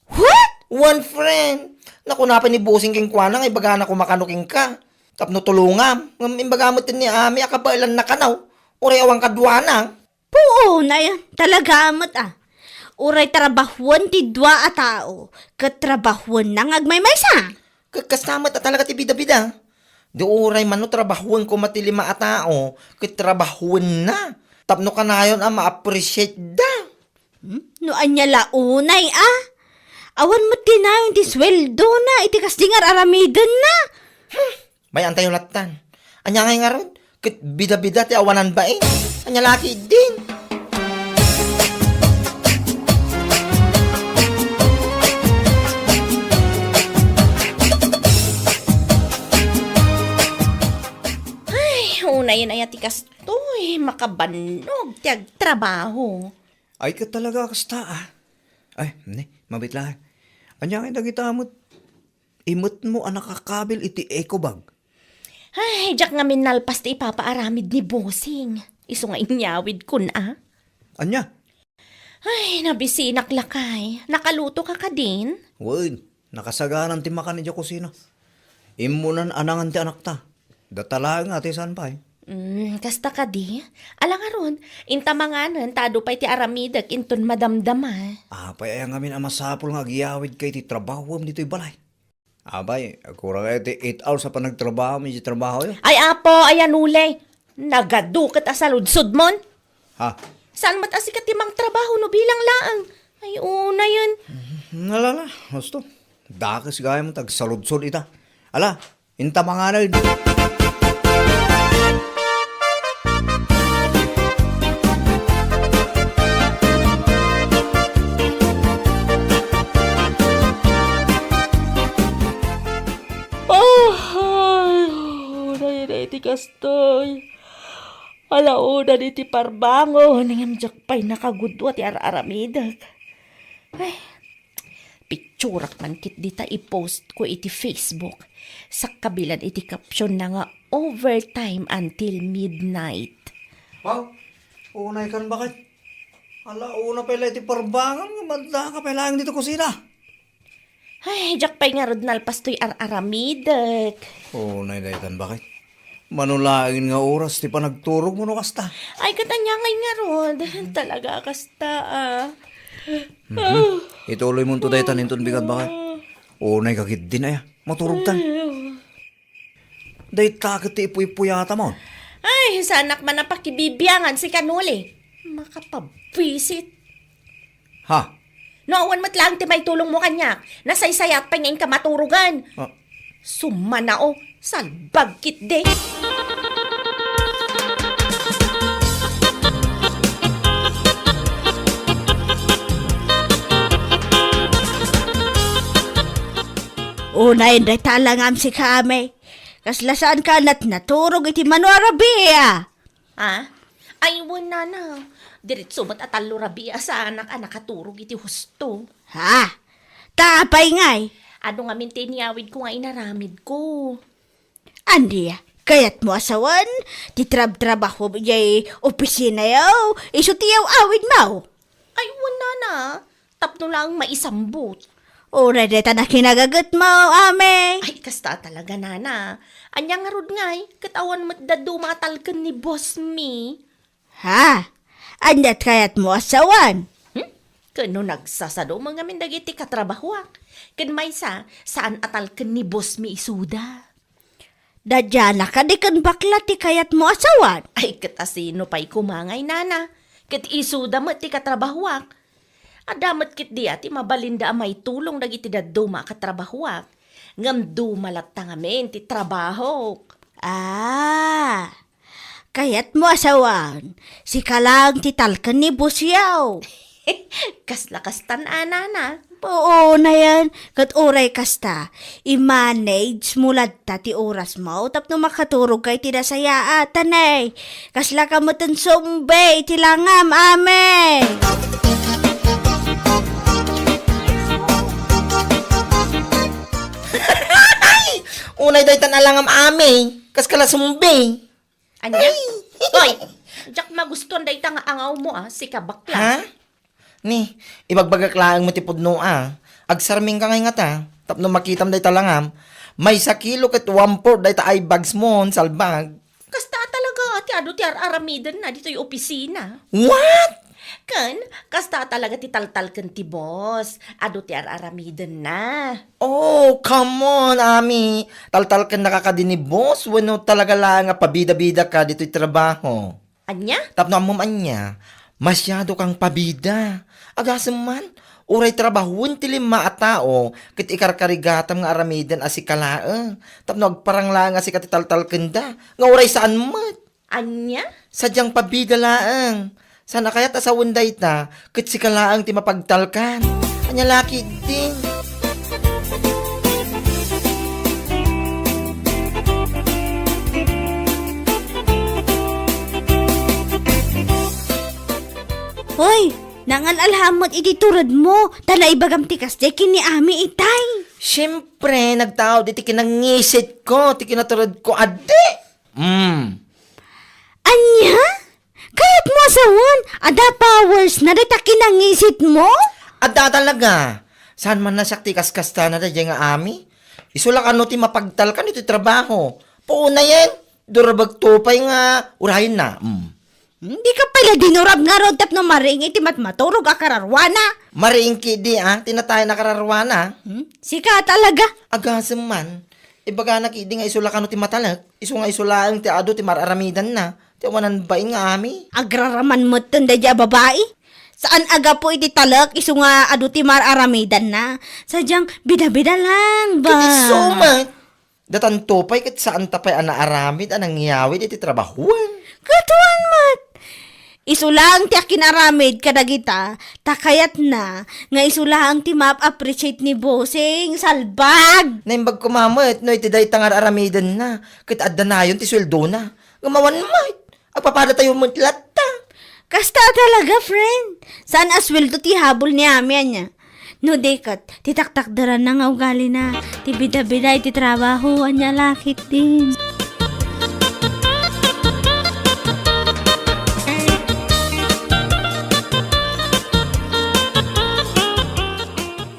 What? Wen, friend. Nakuna pay ni Bossing kenkuana nga ibagana koma kano kenka tapno tulongam. Ngem imbaga met ni Ami a kabaelanna kano, uray awan kaduana. Puon, ay, talaga met a. Uray trabahoen ti dua a tao, ket trabahoenna nga agmaymaysa. Ket kasta met a talaga ti bida-bida. Di uray mano trabahoen koma ti lima a tao, ket trabahoenna. Tapno kanayon a ma-appreciate da. Hmm? No ania la unay a? Awan met ti nayon ti sueldona iti kasdi nga ar-aramidenna. Hmm. May-antayo lattan. Ania ngay ngarud? Ket bida-bida ti awanan bain. Ania la ketdin? Ay, unayen aya ti kastoy, makabannog ti agtrabaho. Ay, ket talaga kasta, ah. Ay, ne, mabit laeng. Ania ngay dagita met imetmo a nakakabil iti eco bag? Ay, diak ngamin nalpas ti ipapaaramid ni Bossing. Isu nga inyawidkon a. Ania? Ay, nabisinak lakay. Nakaluto ka kadin? Wen, nakasaganan ti makan idiay kusina. Immunan a nangan ti anakta. Data laeng a ti saan pay. Mm, kasta kadi? Ala ngarud, inta manganen ta adu pay ti aramidek inton madamdama. Apay aya ngamin a masapul nga agyawidka iti trabahom ditoy balay? Apay, kurang iti eight hours a panagtrabahom iti trabahoyo? Ay, Apo, ayan uli. Nagadu ket a saludsodmon. Ha? Saan met a sika ti mangtrabaho no bilang laeng? Ay, unayen. Hmm, ala, ala, husto. Dakes gayam ta agsaludsod ita. Ala, inta manganen. Ay, unay na iti kastoy. Ala, unan iti parbangon, ngem diak pay nakagudua ti ar-aramidek. Ay, picturak man ketdi ta i-post ko iti Facebook. Sakkabilan iti caption na nga overtime until midnight. Wow, unay kan bakit? Ala, una pay la iti parbangon, nga madda ka pay laeng dito kusina. Ay, diak pay ngarud nalpas toy ar-aramidek. Unay daytan bakit? Mano laeng nga oras ti panagturogmo no kasta? Ay, ket ania ngay ngarud? Talaga a kasta, ah. Mhm. Ituloy mo to daytan inton bigat bakit? Unay ka ketdin aya. Maturog tan. Ay, Dayta ket ti ipuy-puyatam. Ay, saanak man a pakibibiangan sika, Noli. Makapabwisit. Ha? No awan met laeng ti maitulongmo kaniak, nasaysayat pay nga inka maturogen. Ah. Sumanao, salbag ketdi. Unay, dayta langam sika, Amay. Kasla saanka a naturog iti mano a rabii? Ha? Ay, wen, nana. Diretso met a tallo rabii a saanak a nakaturog iti husto. Ha? Ta apay ngay? Adu ngamin ti inyawidko nga inaramidko. Ania, kayatmo a sawen ti trabtrabahom idiay opisinayo, isu ti yaw-awidmo? Ay, wen, nana. Tapno laeng maisambut. Uray dayta nakinagagetmo, Amay. Ay, kasta talaga, nana. Ania ngarud ngay, ket awan met dadduma a talken ni boss mi. Ha? Aniat kayatmo a sawen? Hmm? Ket no nagsasado met ngamin dagiti katrabahoak. Ket maysa, saan a talken ni boss mi isuda. Dadiana kadi ken bakla ti kayatmo a sawen? Ay, ket asino pay koma ngay, nana? Ket isuda met ti katrabahoak. Adda met ketdi a ti mabalinda a maitulong dagiti dadduma a katrabahoak. Ngem duma latta ngamin ti trabahok. Ah, kayatmo a sawen, sika laeng ti talken ni boss yaw. Kasla kastan a, nana. Oo, nayan. Ket uray kasta, i-manage mo latta ti orasmo tapno makaturogka iti nasayaat, anay. Kasla ka met ti sumbi iti langam, Amay. Unay daytan a langam, Amay. Kaskala sumbi. Ania? Ay! Hoy! Diak magustuan dayta nga angawmo, a, sika bakla. Ha? Ni, ibagbagak laeng met ti pudno, a. Agsarmingka ngay ngata, tapno makitam dayta langam. Maysa kilo ket one-fourth dayta eye bags mo, salbag. Kasta talaga ti adu ti ar-aramidenna ditoy opisina. What? Ken, kasta talaga ti taltalken ti boss. Adu ti ar-aramidenna. Oh, come on, Ami. Taltalkennaka kadi ni boss wenno talaga laeng a pabida-bidaka ditoy trabaho? Ania? Tapno ammom ania, masiado kang pabida. Agasem man, uray trabahoen ti lima a tao ket ikarkarigatam nga aramiden a sika laeng. Tapno agparang laeng a sika ti taltalkenda, nga uray saan met. Ania? Sadiang pabida laeng. Saan a kayat a sawen dayta, ket sika laeng ti mapagtalkan. Ania la ketdi? Hoy, nangan-alhamot iti turedmo, ta naibagam ti kasdiay ken ni Ami itay. Siempre, nagtaud iti kinangisitko, ti kinaturedko, adi. Mm. Ania? Kayatmo a sawen, adda powersna dayta kinangisitmo? Adda talaga. Saan man a siak ti kaskastana daydiay nga Ami? Isu la kano ti mapagtalkan iti trabaho. Puonayen. Durabagto pay nga urayenna. Mm. Hmm, di ka pay la dinurab ngarud tapno mariing iti matmaturog a kararwana. Mariing ketdi, a, ti natayen a kararwana. Hmm? Sika talaga. Agasem man. Ibagana ketdi nga isu la kano ti matalek. Isu nga isu laeng ti adu ti mar-aramidanna. Ti awanan bain nga ami. Agraraman metten daydi a babai. Saan a gapu iti talek, isu nga adu ti mar-aramidanna. Sadiay bida-bida lang, ba? Ket isu met. Datanto pay ket saanta pay a naaramid a nangyawid iti trabahoan. Ket wen met. Isu laeng ti akinaramid kadagita, ta kayatna nga isu laeng ti ma-appreciate ni Bossing. Salbag! Naimbag koma met no iti dayta nga ar-aramidenna, ket adda nayon ti sueldona. Ngem awan met. Agpapadatayo met latta. Kasta talaga, friend. Saan a sueldo ti habol ni Ami, ania? No di ket, ti taktakderanna nga ugalina, ti bida-bida iti trabaho, ania la ketdin.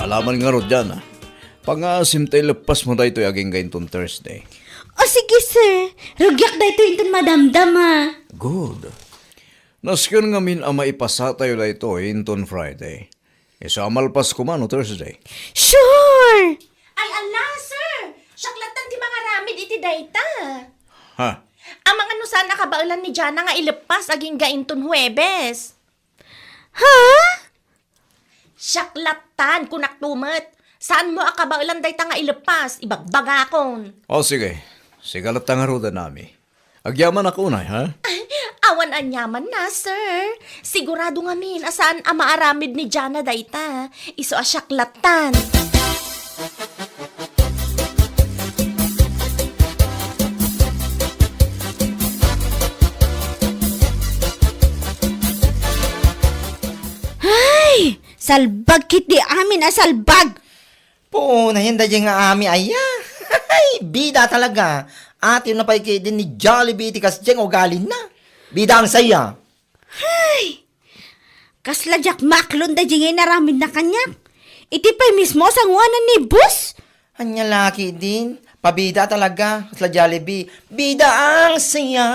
Alaman ngarud, Jana. Pangaasim ta ileppasmo daytoy agingga inton Thursday. O, sige, sir. Rugiak daytoy inton madamdama. Good. Nasken ngamin a maipasatayo daytoy inton Friday. Isu a malpas koma no Thursday. Sure! Ay, ala, sir! Siak lattan ti mangaramid iti dayta. Ha? Amangan no saan a kabaelan ni Jana nga ileppas agingga inton Huwebes. Ha? Siak lattan, kunak to met. Saanmo a kabaelan dayta nga ileppas, ibagbagakon. O, sige. Sika latta ngaruden, Ami. Agyamanak unay, ha? Ay, awan aniamanna, sir. Sigurado ngamin a saan a maaramid ni Jana dayta. Isu a siak lattan. Ay! Salbag ketdi amin a salbag! Punayen daydiay nga Ami aya. Bida talaga. Atayna pay ketdi ni Jollibee iti kasdiay nga ugalina. Bida ang saya. Ay! Kasla diak maaklon daydiay nga inaramidna kaniak. Iti pay mismo a sangoanan ni boss. Ania la ketdin, pabida talaga, kasla Jollibee. Bida ang saya.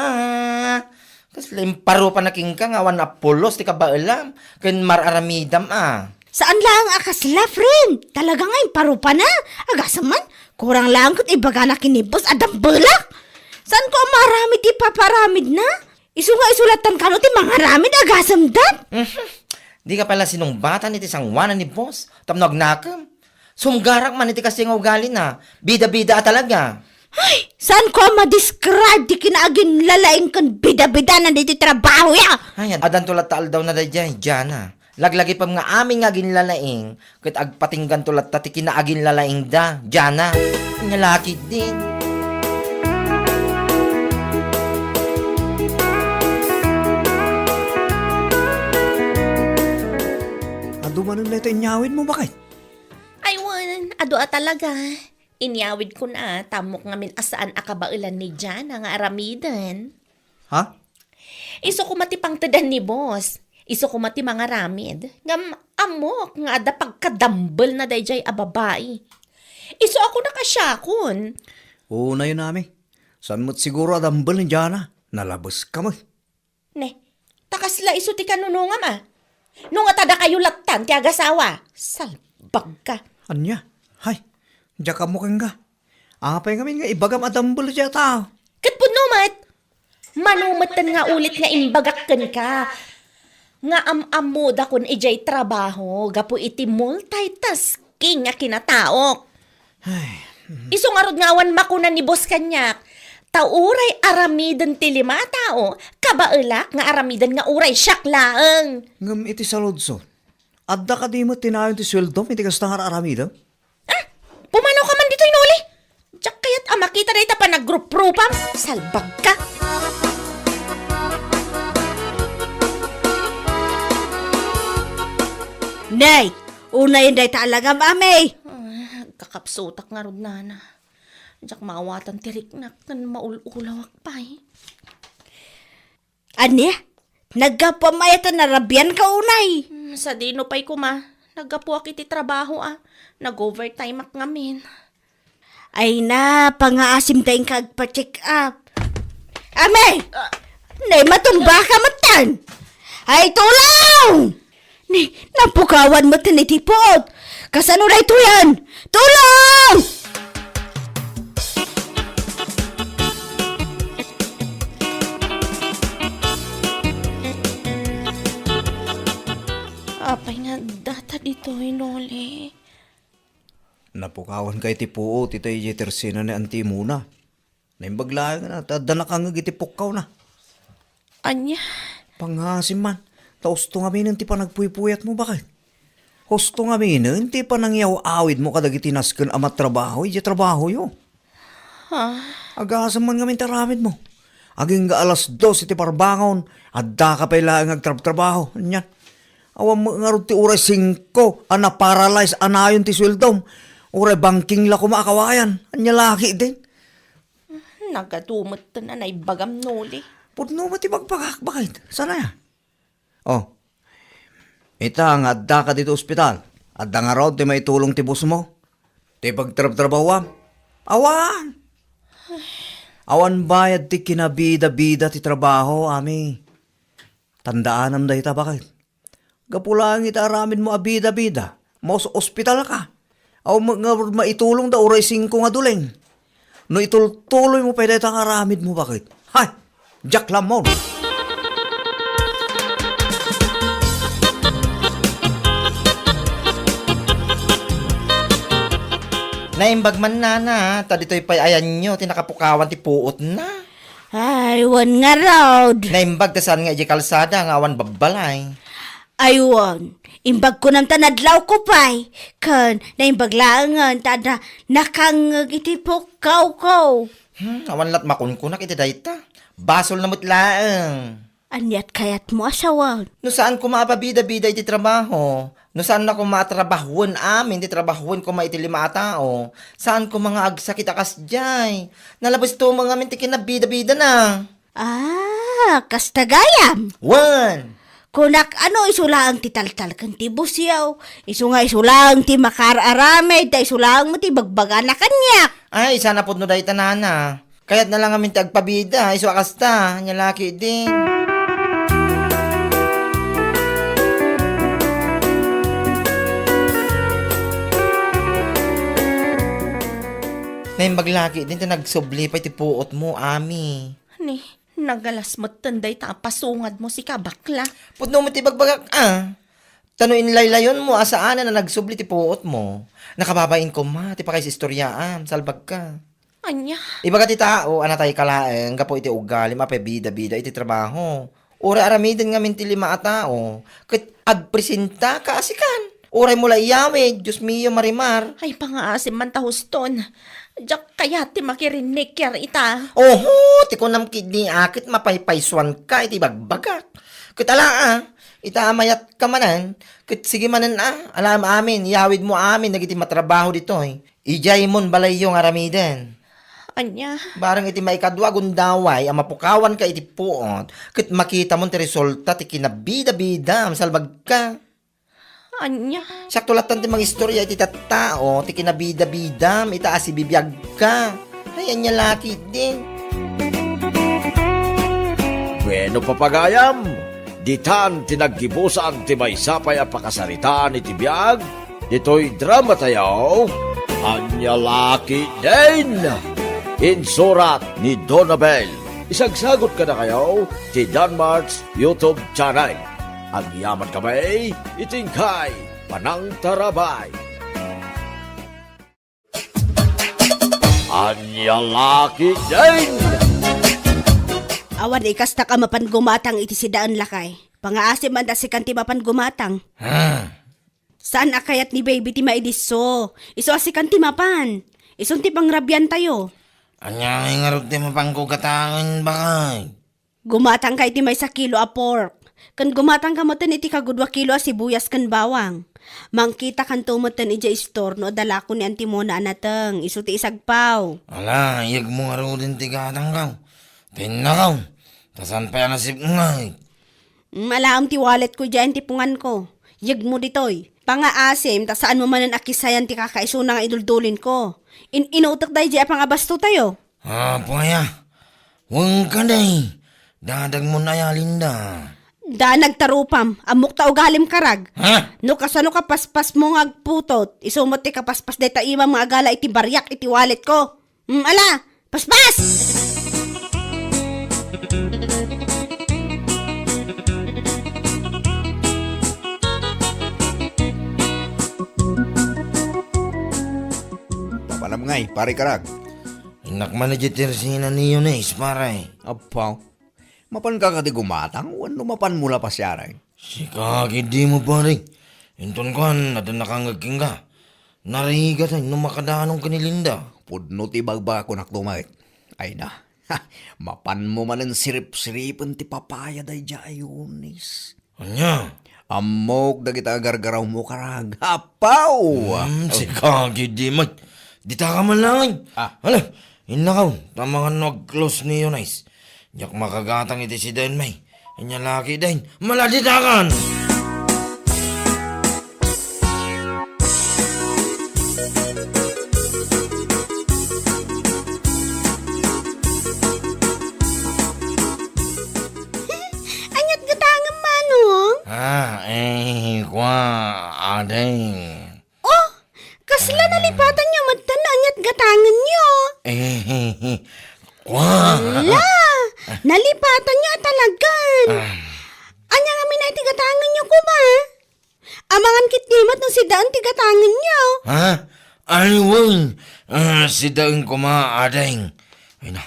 Kasla imparupanak kenka nga awan a pulos ti kabaelam, ken mar-aramidam a. Saan laeng a kasla, friend. Talaga nga imparupanak. Agasem man, kurang laeng ket ibagana ken ni boss a dambelak. Saanko a maaramid ti ipapaaramidna? Isu nga isu lattan kano ti mangaramid, agasem dat. Mhm. Dika pay la sinungbatan iti sangoanan ni boss, tapno agnakem. Sumgarak man iti kasdiay nga ugalina. Bida-bida a talaga. Ay, saanko a ma-describe ti kinaaginlalaing ken bida-bidana ditoy trabahoya? Ay, ad-, addanto latta aldawna daydiay, Jana. Laglagipem nga amin nga aginlalaing, ket agpatingganto latta ti kinaaginlalaingda, Jana. Ania la ketdin. Adu manen dayta inyawidmo, baket? Ay, wen, adu a talaga. Inyawidkon a, ta ammok ngamin a saan a kabaelan ni Jana nga aramiden. Ha? Isu koma ti pangtedan ni boss. Isu koma ti mangaramid. Ngem ammok nga adda pagkadambelna daydiay a babai. Isu a kunak a siakon. Unayen, Ami. Saan met siguro a dambel ni Jana? Nalabeska met. Ne, ta kasla isu ti kanunongam a. No ngata dakayo lattan ti agasawa, salbagka. Ania? Hay, diak ammo kenka. Apay ngamin nga ibagam a dambel dayta? Ket pudno met. Mano metten nga ulit nga imbagak kenka nga am-ammodakon idiay trabaho gapu iti multitasking a kinataok. Ay, mm. Isu ngarud nga awan makuna ni boss kaniak, ta uray aramiden ti lima a tao, kabaelak nga aramiden nga uray siak laeng. Ngem iti saludso, adda kadi met ti nayon ti sueldom iti kasta nga ar-aramidem? Ah, pumanaw ka man ditoy, Noli. Diak kayat a makita dayta panagrupropam. Salbagka. Nay, unayen dayta a langam, Ami. Ah, agkakapsutak ngarud, nana. Diak maawatan ti riknak ken maul-ulawak pay. Ania? Naggapuam aya ta narabianka unay? Hmm, sadino pay koma. Naggapuak iti trabaho a. Nag-overtimeak ngamin. Ay na, pangaasim ta inka agpa-check up. Ame! Nay, matumbaka metten! Ay, tulong! Ni, napukawan metten iti puot! Kasano daytoyen? Tulong! Apay nga data ditoy, Noli? Napukawan ka iti puot, ita idiay tersena ni Auntie Mona. Naimbag laeng a ta adda nakangngeg iti pukkawna. Ania? Pangngaasim man, ta husto ngaminen ti panagpuypuyatmo, baket. Husto ngaminen ti panangyaw-awidmo kadagiti nasken a matrabaho idiay trabahoyo. Ha? Agasem man ngamin ti aramidmo. Agingga alas dos iti parbangon, addaka pay laeng agtrabtrabaho. Anian? Awan met ngarud ti uray singko a naparalyze a nayon ti sueldom. Uray bangking la koma a kawayan. Ania la ketdin? Nagadu met ti naibagam, Noli. Pudno met ti bagbagak, baket. Saan aya? Oh. Ita nga addaka ditoy ospital. Adda ngarud ti maitulong ti bossmo? Ti pagtrabtrabahoam? Awan. Awan bayad ti kinabidabida ti trabaho, Ami. Tandaanam dayta, baket. Gapu laeng iti aramidmo a bida-bida, maus-ospitalka. Awan met ngarud maitulongda uray singko nga duleng. No itultuloymo pay dayta nga aramidmo, baket. Hay! Diak la ammon. Naimbag man, nana, ta ditoy pay ayanyo ti nakapukawan ti puotna. Ay, wen ngarud. Naimbag ta saan nga idiay kalsada nga awan babbalay. Ay, wen. Imbag kunam ta nadlawko pay. Ken naimbag laengen ta adda nakangngeg iti pukkawko. Hmm, awan lat makunkunak iti dayta. Basolna met laeng. Aniat kayatmo a sawen? No saan koma a pabida-bida iti trabaho, no saanna koma a trabahoen amin ti trabahoen koma iti lima a tao, saan koma nga agsakit a kasdiay. Nalabesto met ngamin ti kinabida-bidana. Ah, kasta gayam? Wen! Kunak, ano isu laeng ti taltalken ti busyaw? Isu nga isu laeng ti makaar-aramid, ta isu laeng met ti bagbagana kaniak. Ay, saan a pudno dayta, nana. Kayatna la ngamin ti agpabida, isu a kasta, ania la ketdin. Naimbag la ketdin ta nagsubli pay ti puotmo, Ami. Ni, nagalas metten dayta a pasungadmo, sika, bakla. Pudno met ti bagbagak, a. Ta no inlaylayonmo a saanen a nagsubli ti puotmo, nakababain koma ti pakaisistoriaam, salbagka. Ania? Ibaga ti tao a natayka laeng gapu iti ugalim a pabida-bida iti trabaho. Uray aramiden ngamin ti lima a tao, ket agpresentaka a sikan. Uray mo la iyawid, Dios mio, Marimar. Ay, pangngaasim man ta huston. Diak kayat ti makirinnikiar ita. Oho, ti kunam ketdi a ket mapaypaysuanka iti bagbagak. Ket ala a, ita a mayatka manen, ket sige manen a, alaem amin, iyawidmo amin dagiti matrabaho ditoy. Idiay mon balayyo nga aramiden. Ania? Bareng iti maikadua a gundaway a mapukawanka iti puot, ket makitamon ti resulta ti kinabida-bidam, salbagka. Ania? Siakto lattan ti mangistorya iti tattao ti kinabida-bidam ita a sibibiagka. Ay, ania la ketdin? Bueno, papagayam, ditan ti naggibusan ti maysa pay a pakasaritaan iti biag ditoy drama tayo, Ania la ketdin? Insurat ni Donabel. Isagsagot kadakayo ti Danmart's YouTube channel. Agyaman kami iti inkay panangtarabay. Ania la ketdin? Awan ikastak a mapan gumatang iti sidaen, lakay. Pangngaasim man ta sikan ti mapan gumatang. Ha? Saan a kayat ni baby ti maidisso. Isu a sikan ti mapan. Isun ti pangrabiantayo. Ania ngarud ti mapanko gataen, bakay? Gumatangka iti maysa kilo a pork, ken gumatangka metten iti kagudua kilo a sibuyas ken bawang. Mangkitakanto metten idiay istor no adda la ko ni Auntie Mona a nateng, isu ti isagpaw. Ala, iyegmo ngaruden ti gatangko. Tinnakaw, ta saan pay a nasipnget. Mm, alaem ti walletko idiay ti punganko. Iyegmo ditoy. Pangngaasim, ta saanmo manen a kisayan ti kakaisuna nga iduldulinko. In-inutek daydiay a pangabastotayo. Apo aya, Wen ka, day. Dadagmon aya, Linda? Da, nagtarupam. Ammok ta ugalim, karag. Ha? No kasano kapaspasmo nga agputot, isu met ti kapaspas dayta imam nga agala iti bariak iti walletko. Hmm, ala! Paspas! Mapanam ngay, pare karag. Innak man iti tersina ni Eunice, pare. Apo, mapanka kadi gumatang wenno mapanmo la pasiareng? Sika, kiddi mo, pare. Inton kuan, adda nakangngeg kenka. Narigat no makadaanong ken ni Linda. Pudno ti ibagbagak kunakto met. Ay na. Mapanmo manen siripsiripen ti papaya daydiay a Eunice. Ania? Ammok dagita a gargarawmo, karag. Apaw! Hmm, sika, kiddi met. Dita ka man laeng. Ah. Hala, innakaw, ta amangan no ag-close ni Eunice. Diak makagatang iti sidaen, may. Ania laki, day. Maladitakan! Ania't gatangem, Manong? Ah, eh, kua, ading. Oh, kasla nalipatanyo met no ania't gatangenyo? Eh, kua. Ala, nalipatanyo a talagan. Ah. Ania ngamin a iti gatangenyo koma? Amangan ketdi met no sidaen ti gatangenyo. Ha? Ay, wen. Ah, sidaen koma, ading. Ay na,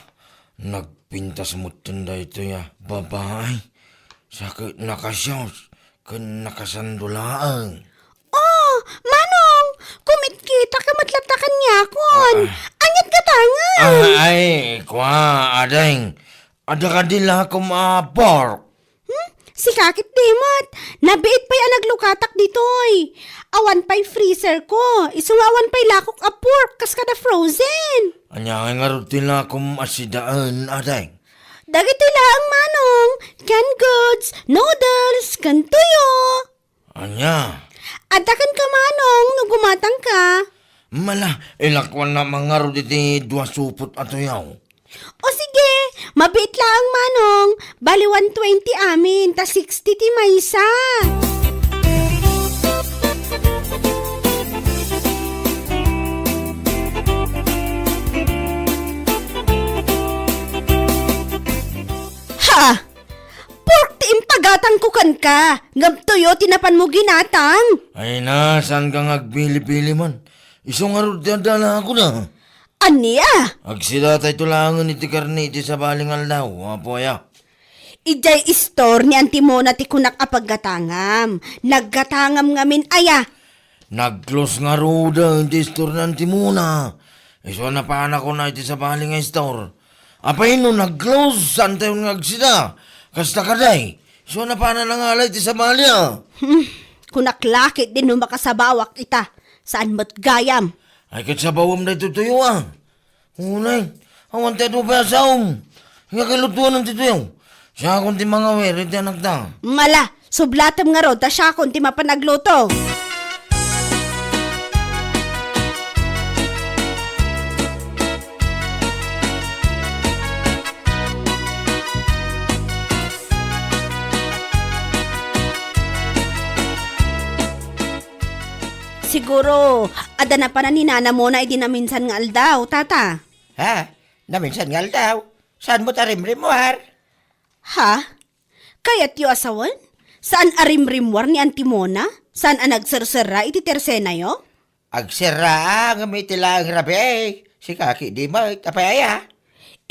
nagpintas metten daytoy a babai. Sa ket nakasios ken nakasando laeng. Oh, Manong, kumitkita ka met latta kaniakon. Ah, ah. Ania't gatangen? Ah, ay, kua, ading. Adda kadi lakom a pork? Hmm? Sika ketdi met. Nabiit pay a naglukatak ditoy. Awan pay freezer ko. Isu nga awan pay lakok a pork kas kada frozen. Ania ngay ngarud ti lakom a sidaen, ading? Dagitoy laeng, Manong. Canned goods, noodles, ken tuyo. Ania? Adda kenka, Manong, no gumatangka. Mala, ilakuanna man ngarud iti dua supot a tuyaw. O sige, mabiit laeng, Manong. Bali one twenty amin, ta sixty ti maysa. Ha! Pork ti impagatangko kenka, ngem tuyo ti napanmo ginatang. Ay na, saanka nga agpili-pili man. Isu ngarud ti adda lakoda. Ania? Agsidatayto laengen iti karne iti sabali nga aldaw, Apo aya. Idiay istor ni Auntie Mona ti kunak a paggatangam. Naggatangam ngamin aya. Nag-close ngaruden ti istor ni Auntie Mona. Isu a napanakon iti sabali nga istor. Apay no nag-close, saantayon nga agsida? Kasta kadi? Isu a napana nangala iti sabali a. Hmm, kunak la ketdi no makasabawak ita. Saan met gayam? Ay, ket sabawem daytoy tuyo a. Unay, awan ti adu pay a saom. Nga kalutuan ti tuyo. Siakon ti mangawir iti anakta. Mala, sublatem ngarud ta siakon ti mapan agluto. Siguro, adda napanan ni Nana Mona idi naminsan nga aldaw, Tata. Ha? Naminsan nga aldaw? Saan met a rimrimmuar? Ha? Kayatyo a sawen? Saan a rimrimmuar ni Auntie Mona? Saan a nagserserra iti tersenayo? Agserra, ngem iti laeng rabii, sika ketdi met, apay aya?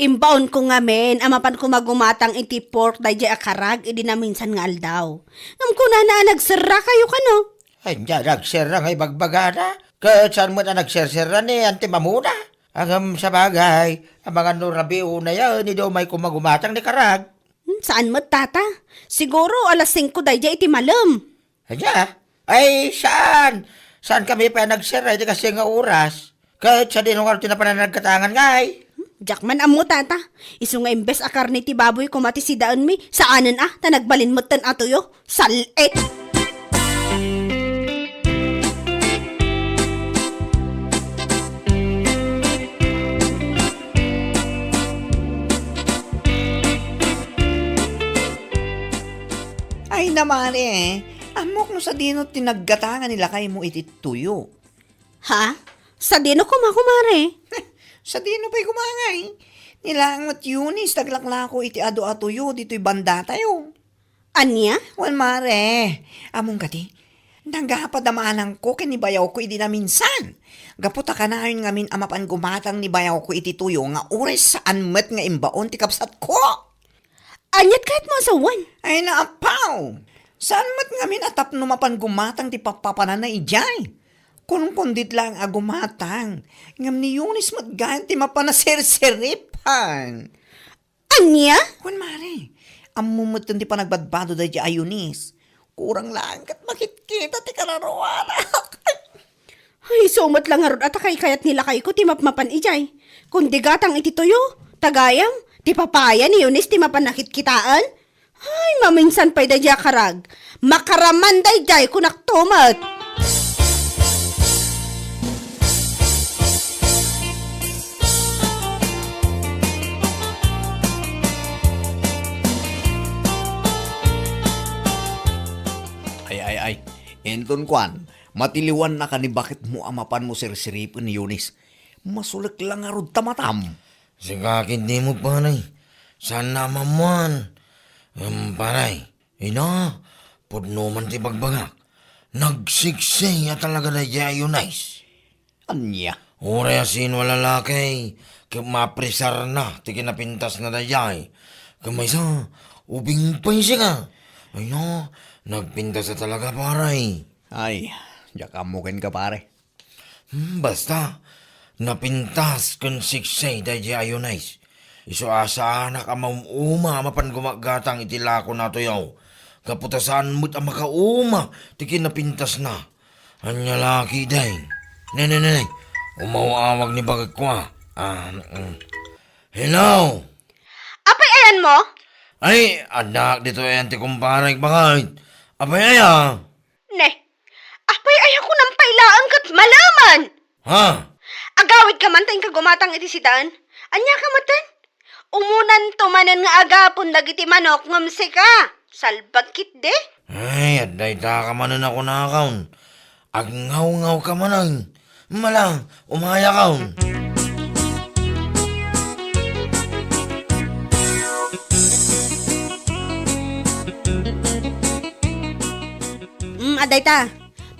Imbaonko ngamin a mapanko magumatang iti pork daydiay a karag idi naminsan nga aldaw. Ngem kunana a nagserrakayo kano? Ania, nagserra nga ibagbagana? Ket saan met a nagserserra ni Auntie Mona? Ngem sabagay, amangan no rabii unayen, idi umayko magumatang ni karag. Hmm, saan met, Tata? Siguro alas singko daydiay iti malem. Ania? Ay, saan? Saankami pay a nagserra iti kastoy nga oras? Ket sadino ngarud ti napanan a naggatangan ngay? Hmm, diak man ammo, Tata. Isu nga imbes a karne ti baboy koma ti sidaenmi, saanen a, ta nagbalin metten a tuyo. Sal-et! Na, mare, ammok no sadino ti naggatangan ni lakaymo iti tuyo. Ha? Sadino koma, kumare? Sadino pay koma ngay? Ni laeng met Eunice ti aglaklako iti adu a tuyo ditoy bandatayo. Ania? Wen, mare, ammom kadi, nagapad a maanangko ken ni bayawko idi naminsan. Gapu ta kanayon ngamin a mapan gumatang ni bayawko iti tuyo nga uray saan met nga imbaon ti kabsatko. Aniat kayatmo a sawen? Ay, naapaw! Saan met ngamin a tapno mapan gumatang ti papapananna idiay? Kunkundiet laeng a gumatang, ngem ni Eunice met gayam ti mapan a serseripan. Ania? Wen, mare, ammom met ti panagbadbado daydiay a Eunice. Kurang laeng ket makitkita ti kararuanak. Ay, isu met la ngarud a ta kaykayat ni lakayko ti mapmapan idiay. Kundi gatang iti tuyo, ta gayam, ti papaya ni Eunice ti mapan a kitkitaen. Ay, maminsan pay daydiay a karag. Makaraman daydiay, kunakto met. Ay, ay, ay. Inton kuan, matiliwannaka ni baketmo a mapanmo serseripen ni Eunice. Masulek la ngarud ta matam. Sika ketdi met, pare. Saanna a maammuan. Em, pare, ina, pudno man ti bagbagak. Nagsiksay a talaga daydiay a Eunice. Ania? Uray a sino a lalaki, ket mapresarna ti kinapintasna daydiay. Ket maysa, ubing pay sika. Ay na, nagpintas a talaga, pare. Ay, diak ammo kenka, pare. Hmm, basta, napintas ken siksay daydiay a Eunice. Isu a saanak a maum-uma a mapan gumaggatang iti lakona a tuyo. Gapu ta saan met a makauma ti kinapintasna. Ania la ketdi? Ne, ne, ne, ne. Umaw-awag ni baketko a. Ah, mm. Hello? Apay ayanmo? Ay, addaak ditoy ayan ti kumparek, baket. Apay aya? Ne, apay aya kunam pay laeng ket malaman? Ha? Agawidka man ta inka gumatang iti sidaen. Aniaka metten? Umunanto manen nga agapon dagiti manok ngem sika, salbag ketdi. Ay, adda itaka manen a kunakon. Agngawngawka manen. Mala, umayakon. Mm, adda ita.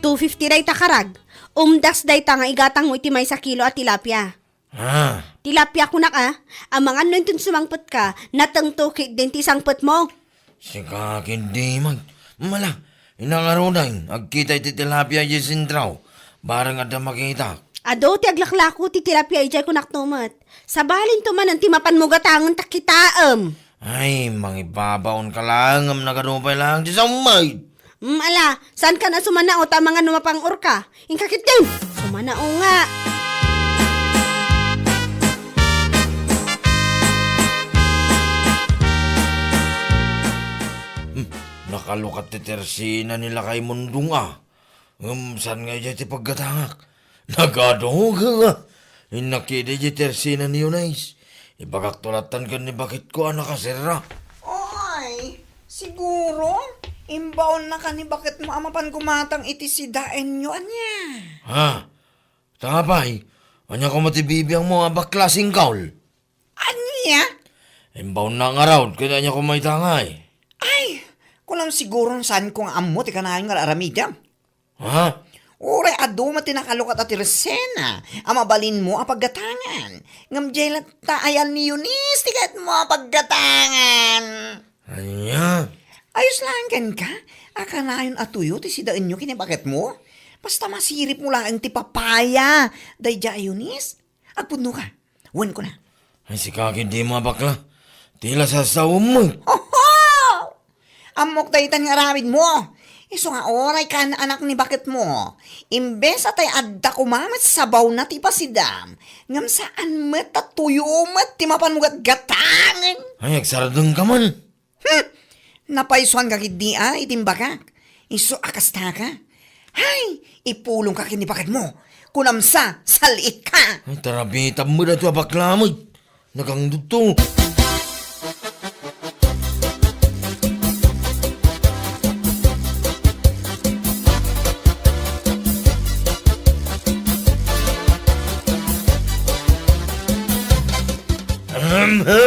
Two fifty dayta karag. Umdas dayta nga igatangmo iti maysa kilo a tilapia. Ah. Tilapia kunak a, amangan no inton sumangpetka, natengto ketdin ti sangpetmo. Sika ketdi met. Mala, ina ngaruden, agkita iti tilapia idiay sentro. Bareng adda makitak. Adu ti aglaklako ti tilapia idiay kunakto met. Sabalinto manen ti mapanmo gatangen ta kitaem. Ay, mangibabaonka laeng ngem nagadu pay laeng ti sammay. Mm, ala, saankan a sumanao ta amangan no mapang-orka. Inka ketdin, sumanao nga. Hmm, nakalukat ti tersina ni lakay Mundong a. Ngem saan nga idiay ti paggatangak? Nagadu nga. Innak ida idiay tersina ni Eunice. Ibagakto lattan ken ni baketko a nakaserra. Oy, siguro, imbaonnaka ni baketmo a mapan gumatang iti sidaenyo, ania? Ha? Ta apay, ania koma ti bibiangmo a bakla, singkaw? Ania? Imbaonna ngarud, ket ania koma ita ngay? Ay, kunam siguron saanko nga ammo ti kanayon nga ar-aramidem. Ha? Uray adu met ti nakalukat a tersina a mabalinmo a paggatangan. Ngem diay latta ayan ni Eunice ti kayatmo a paggatangan. Ania? Ayos laeng kenka a kanayon a tuyo ti sidaenyo ken ni baketmo. Basta masiripmo laeng ti papaya daydiay a Eunice. Agpudnoka. Wen kuna. Ay, sika ketdi met a bakla. Ti la sasaom met. Oho! Ammok daytan nga aramidmo. Isu nga uray kaan-anak ni baketmo. Imbes a tay adda koma met sabawna ti ipasidam, ngem saan met ta tuyo met ti mapanmo gatgatangen. Ay, agsardengka man. Hmm! Napaysuanka ketdi a iti imbagak. Isu a kastaka. Hay, ipulongka ken ni baketmo. Kunam sa, sal-itka. Ay, tarabitam met daytoy a bakla met. Nagangdudto.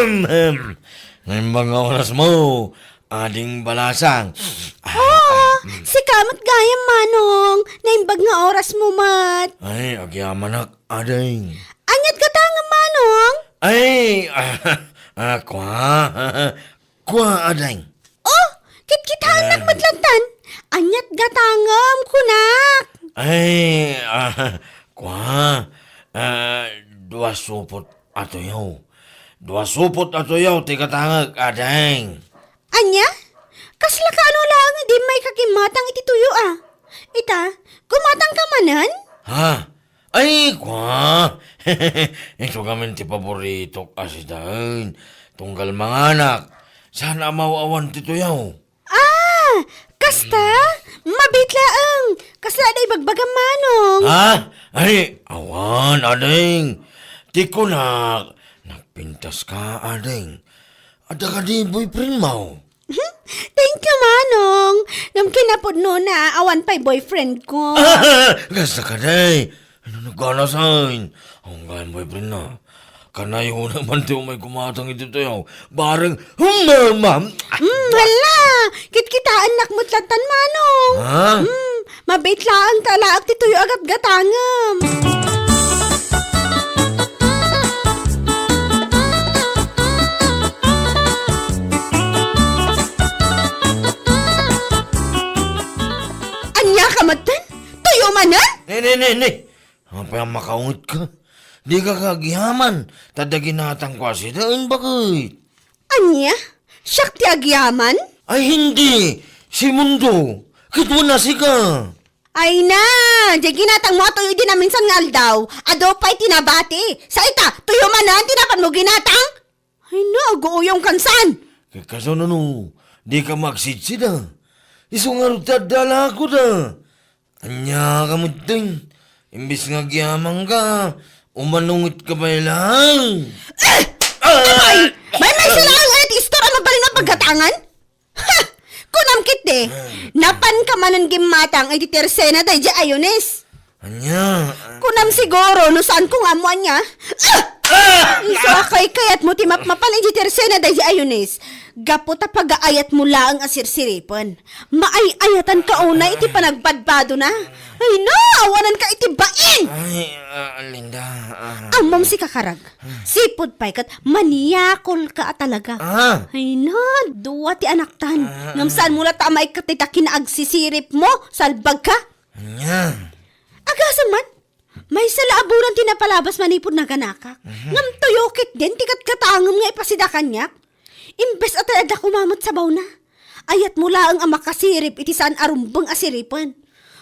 Ahem. Naimbag nga oras mo, ading balasang. Oo, sika met gayam, Manong. Naimbag nga oras mo met. Ay, agyamanak, ading. Aniat gatangem, Manong? Ay, ah, ah, kua. Kua, ading. Oh, kitkitaennak met lattan. Aniat gatangem, kunak. Ay, ah, kua. Ah, dua supot a tuyo. Dua supot a tuyo ti gatangek, ading. Ania? Kasla kaano laeng idi mayka gimmatang iti tuyo, a? Ita, gumatangka manen? Ha? Ay, kua! Isu ngamin ti paboritok a sidaen. Tunggal manganak, saan a maaw-awan ti tuyaw. Ah! Kasta? Mabiit laeng. Kasla adda ibagbagam, Manong. Ha? Ay, awan, ading. Ti kunak, nagpintaska, ading. Adda kadi boyfriend mo? Thank you, Manong. Ngem kinapudnona, awan pay boyfriend ko. Kasta kadi. Ano nagkanasan? Ang gayam boyfriend na. Kanayon naman ti umay kumatang iti tuyaw. Bareng humama. Hmm, hala! Kitkitaennak met lattan, Manong. Ha? Hmm, mabiit laeng ta alaek ti tuyo a gatgatangem. Ania ka metten? Tuyo manen? Ne, ne, ne, ne. Apay a makaunget ka? Dika agyaman, ta adda ginatangko a sidaen, baket. Ania? Siak ti agyaman? Ay, hindi. Si Mundo. Ket wen a sika. Ay na, diay ginatangmo a tuyo idi naminsan nga aldaw. Adu pay ti nabati. Sa ita, tuyo manen ti napanmo ginatang? Ay na, aguuyongkan saan? Ket kasano no, dika agsidsida? Isu ngarud ti adda alaekda. Ania ka metten? Imbes nga agyamanka, umanungetka pay laeng. Eh! Apay! Maymaysa laeng aya ti istor a mabalin a paggatangan? Ha! Kunam ketdi, napanka manen gimmatang iti tersena daydiay a Eunice. Ania? Kunam siguro no saanko nga ammo ania. Ah! Ah! Isu a kaykayatmo ti mapmapan iti tersena daydiay a Eunice. Gapu ta pagaayatmo laeng a sirsiripen. Maay-ayatanka unay iti panagbadbadona. Ay na, awananka iti bain! Ay, ah, Linda, ah. Ammom sika, karag. Sipud pay ket maniakolka a talaga. Ah. Ay na, dua ti anaktan. Ah. Ngem saanmo latta a maikkat dayta kinaagsisiripmo, salbagka. Ania? Agasem man, maysa la a bulan ti napalabas manipud naganakak. Mhm. Ngem tuyo ketdin ti gatgatangem nga ipasida kaniak. Imbes a tay adda koma met sabawna, ayatmo laeng a makasirip iti saan a rumbeng a siripen.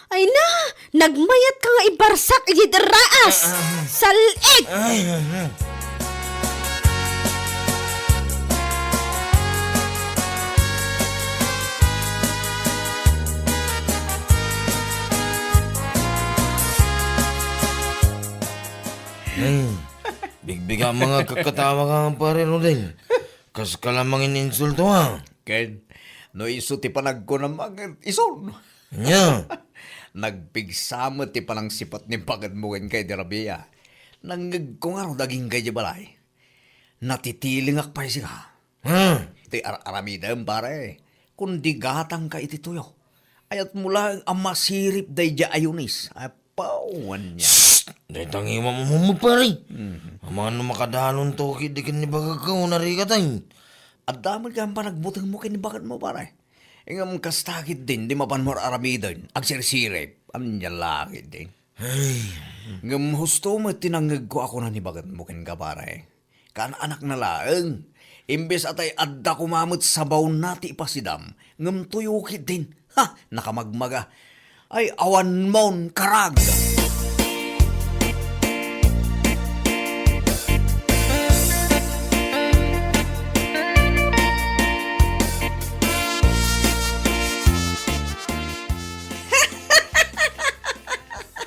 Ay na, nagmayatka nga ibarsak iti derraas. Ah, ah. Sal-id! Ay, ah, ah. Hmm. Bigbiga mga kakatawa ka, pare Rodel. Kas ka lamang ininsulto, ha? Ken, no isu ti panagkunam, ket isun. Nya? Nagpigsa met ti panangsipet ni baketmo ken kay di Rabia. Nangngegko ngarud agingga idiay balay. Natitilingak pay sika. Hmm. Ti ar-aramidem, pare. Kundi gatangka iti tuyo. Ayatmo laeng a masirip daydiay a Eunice. Apaw, ania. Shh! Dayta ngiwam mo, pare. Mhm. Amangan no makadalonto ketdi ken ni baketko, narikatan. Adda met gayam panagbutengmo ken ni baketmo, pare. Ngem kasta ketdin, di mapanmo ar-aramiden. Agsirsirip. Ania la ketdin. Ay. Ngem husto met ti nangngegko a kuna ni baketmo kenka, pare. Kaan-anakna laeng. Imbes a tay adda koma met sabawna ti ipasidam, ngem tuyo ketdin. Ha, nakamagmaga. Ay, awanmon, karag.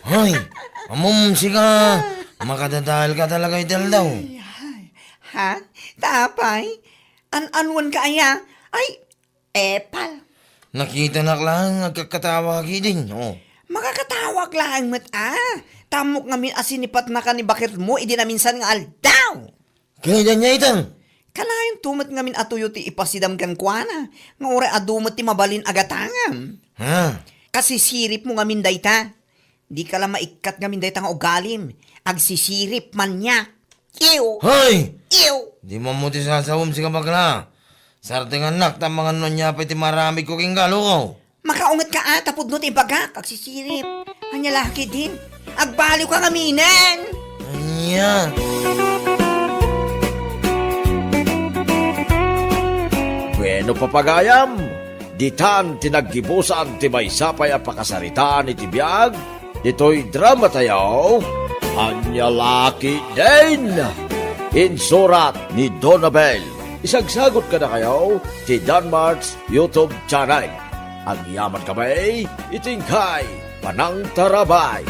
Hoy, ammom sika, makadadael ka talaga iti aldaw. Ay, ay. Ha? Tapay? An-anuan ka aya? Ay, epal. Nakitanak laeng agkakatawa ketdin, oh. Makakatawak laeng met, a. Tammok ngamin a sinipatnaka ni baketmo idi naminsan nga aldaw. Kayat ania ita? Kanayon to met ngamin a tuyo ti ipasidam kenkuana, nga uray adu met ti mabalin a gatangam. Ha? Kasisiripmo ngamin dayta. Dika la maikkat ngamin dayta nga ugalim. Agsisirip, maniak. Ew! Hoy! Ew! Di mo ti sasawem, siga bakla. Sartengannak ta mangan no ania pay ti maramidko kenka, loko. Makaunget ka, a, ta pudno ti ibagak, agsisirip. Ania la ketdin? Agbaliw ka ngaminen! Ania? Bueno, papagayam, ditan ti naggibusan ti maysa pay a pakasaritaan iti biag ditoy dramatayo, Ania la ketdin? Insurat ni Donabel. Isagsagot kadakayo ti Danmart's YouTube channel. Agyaman kami iti inkay panangtarabay.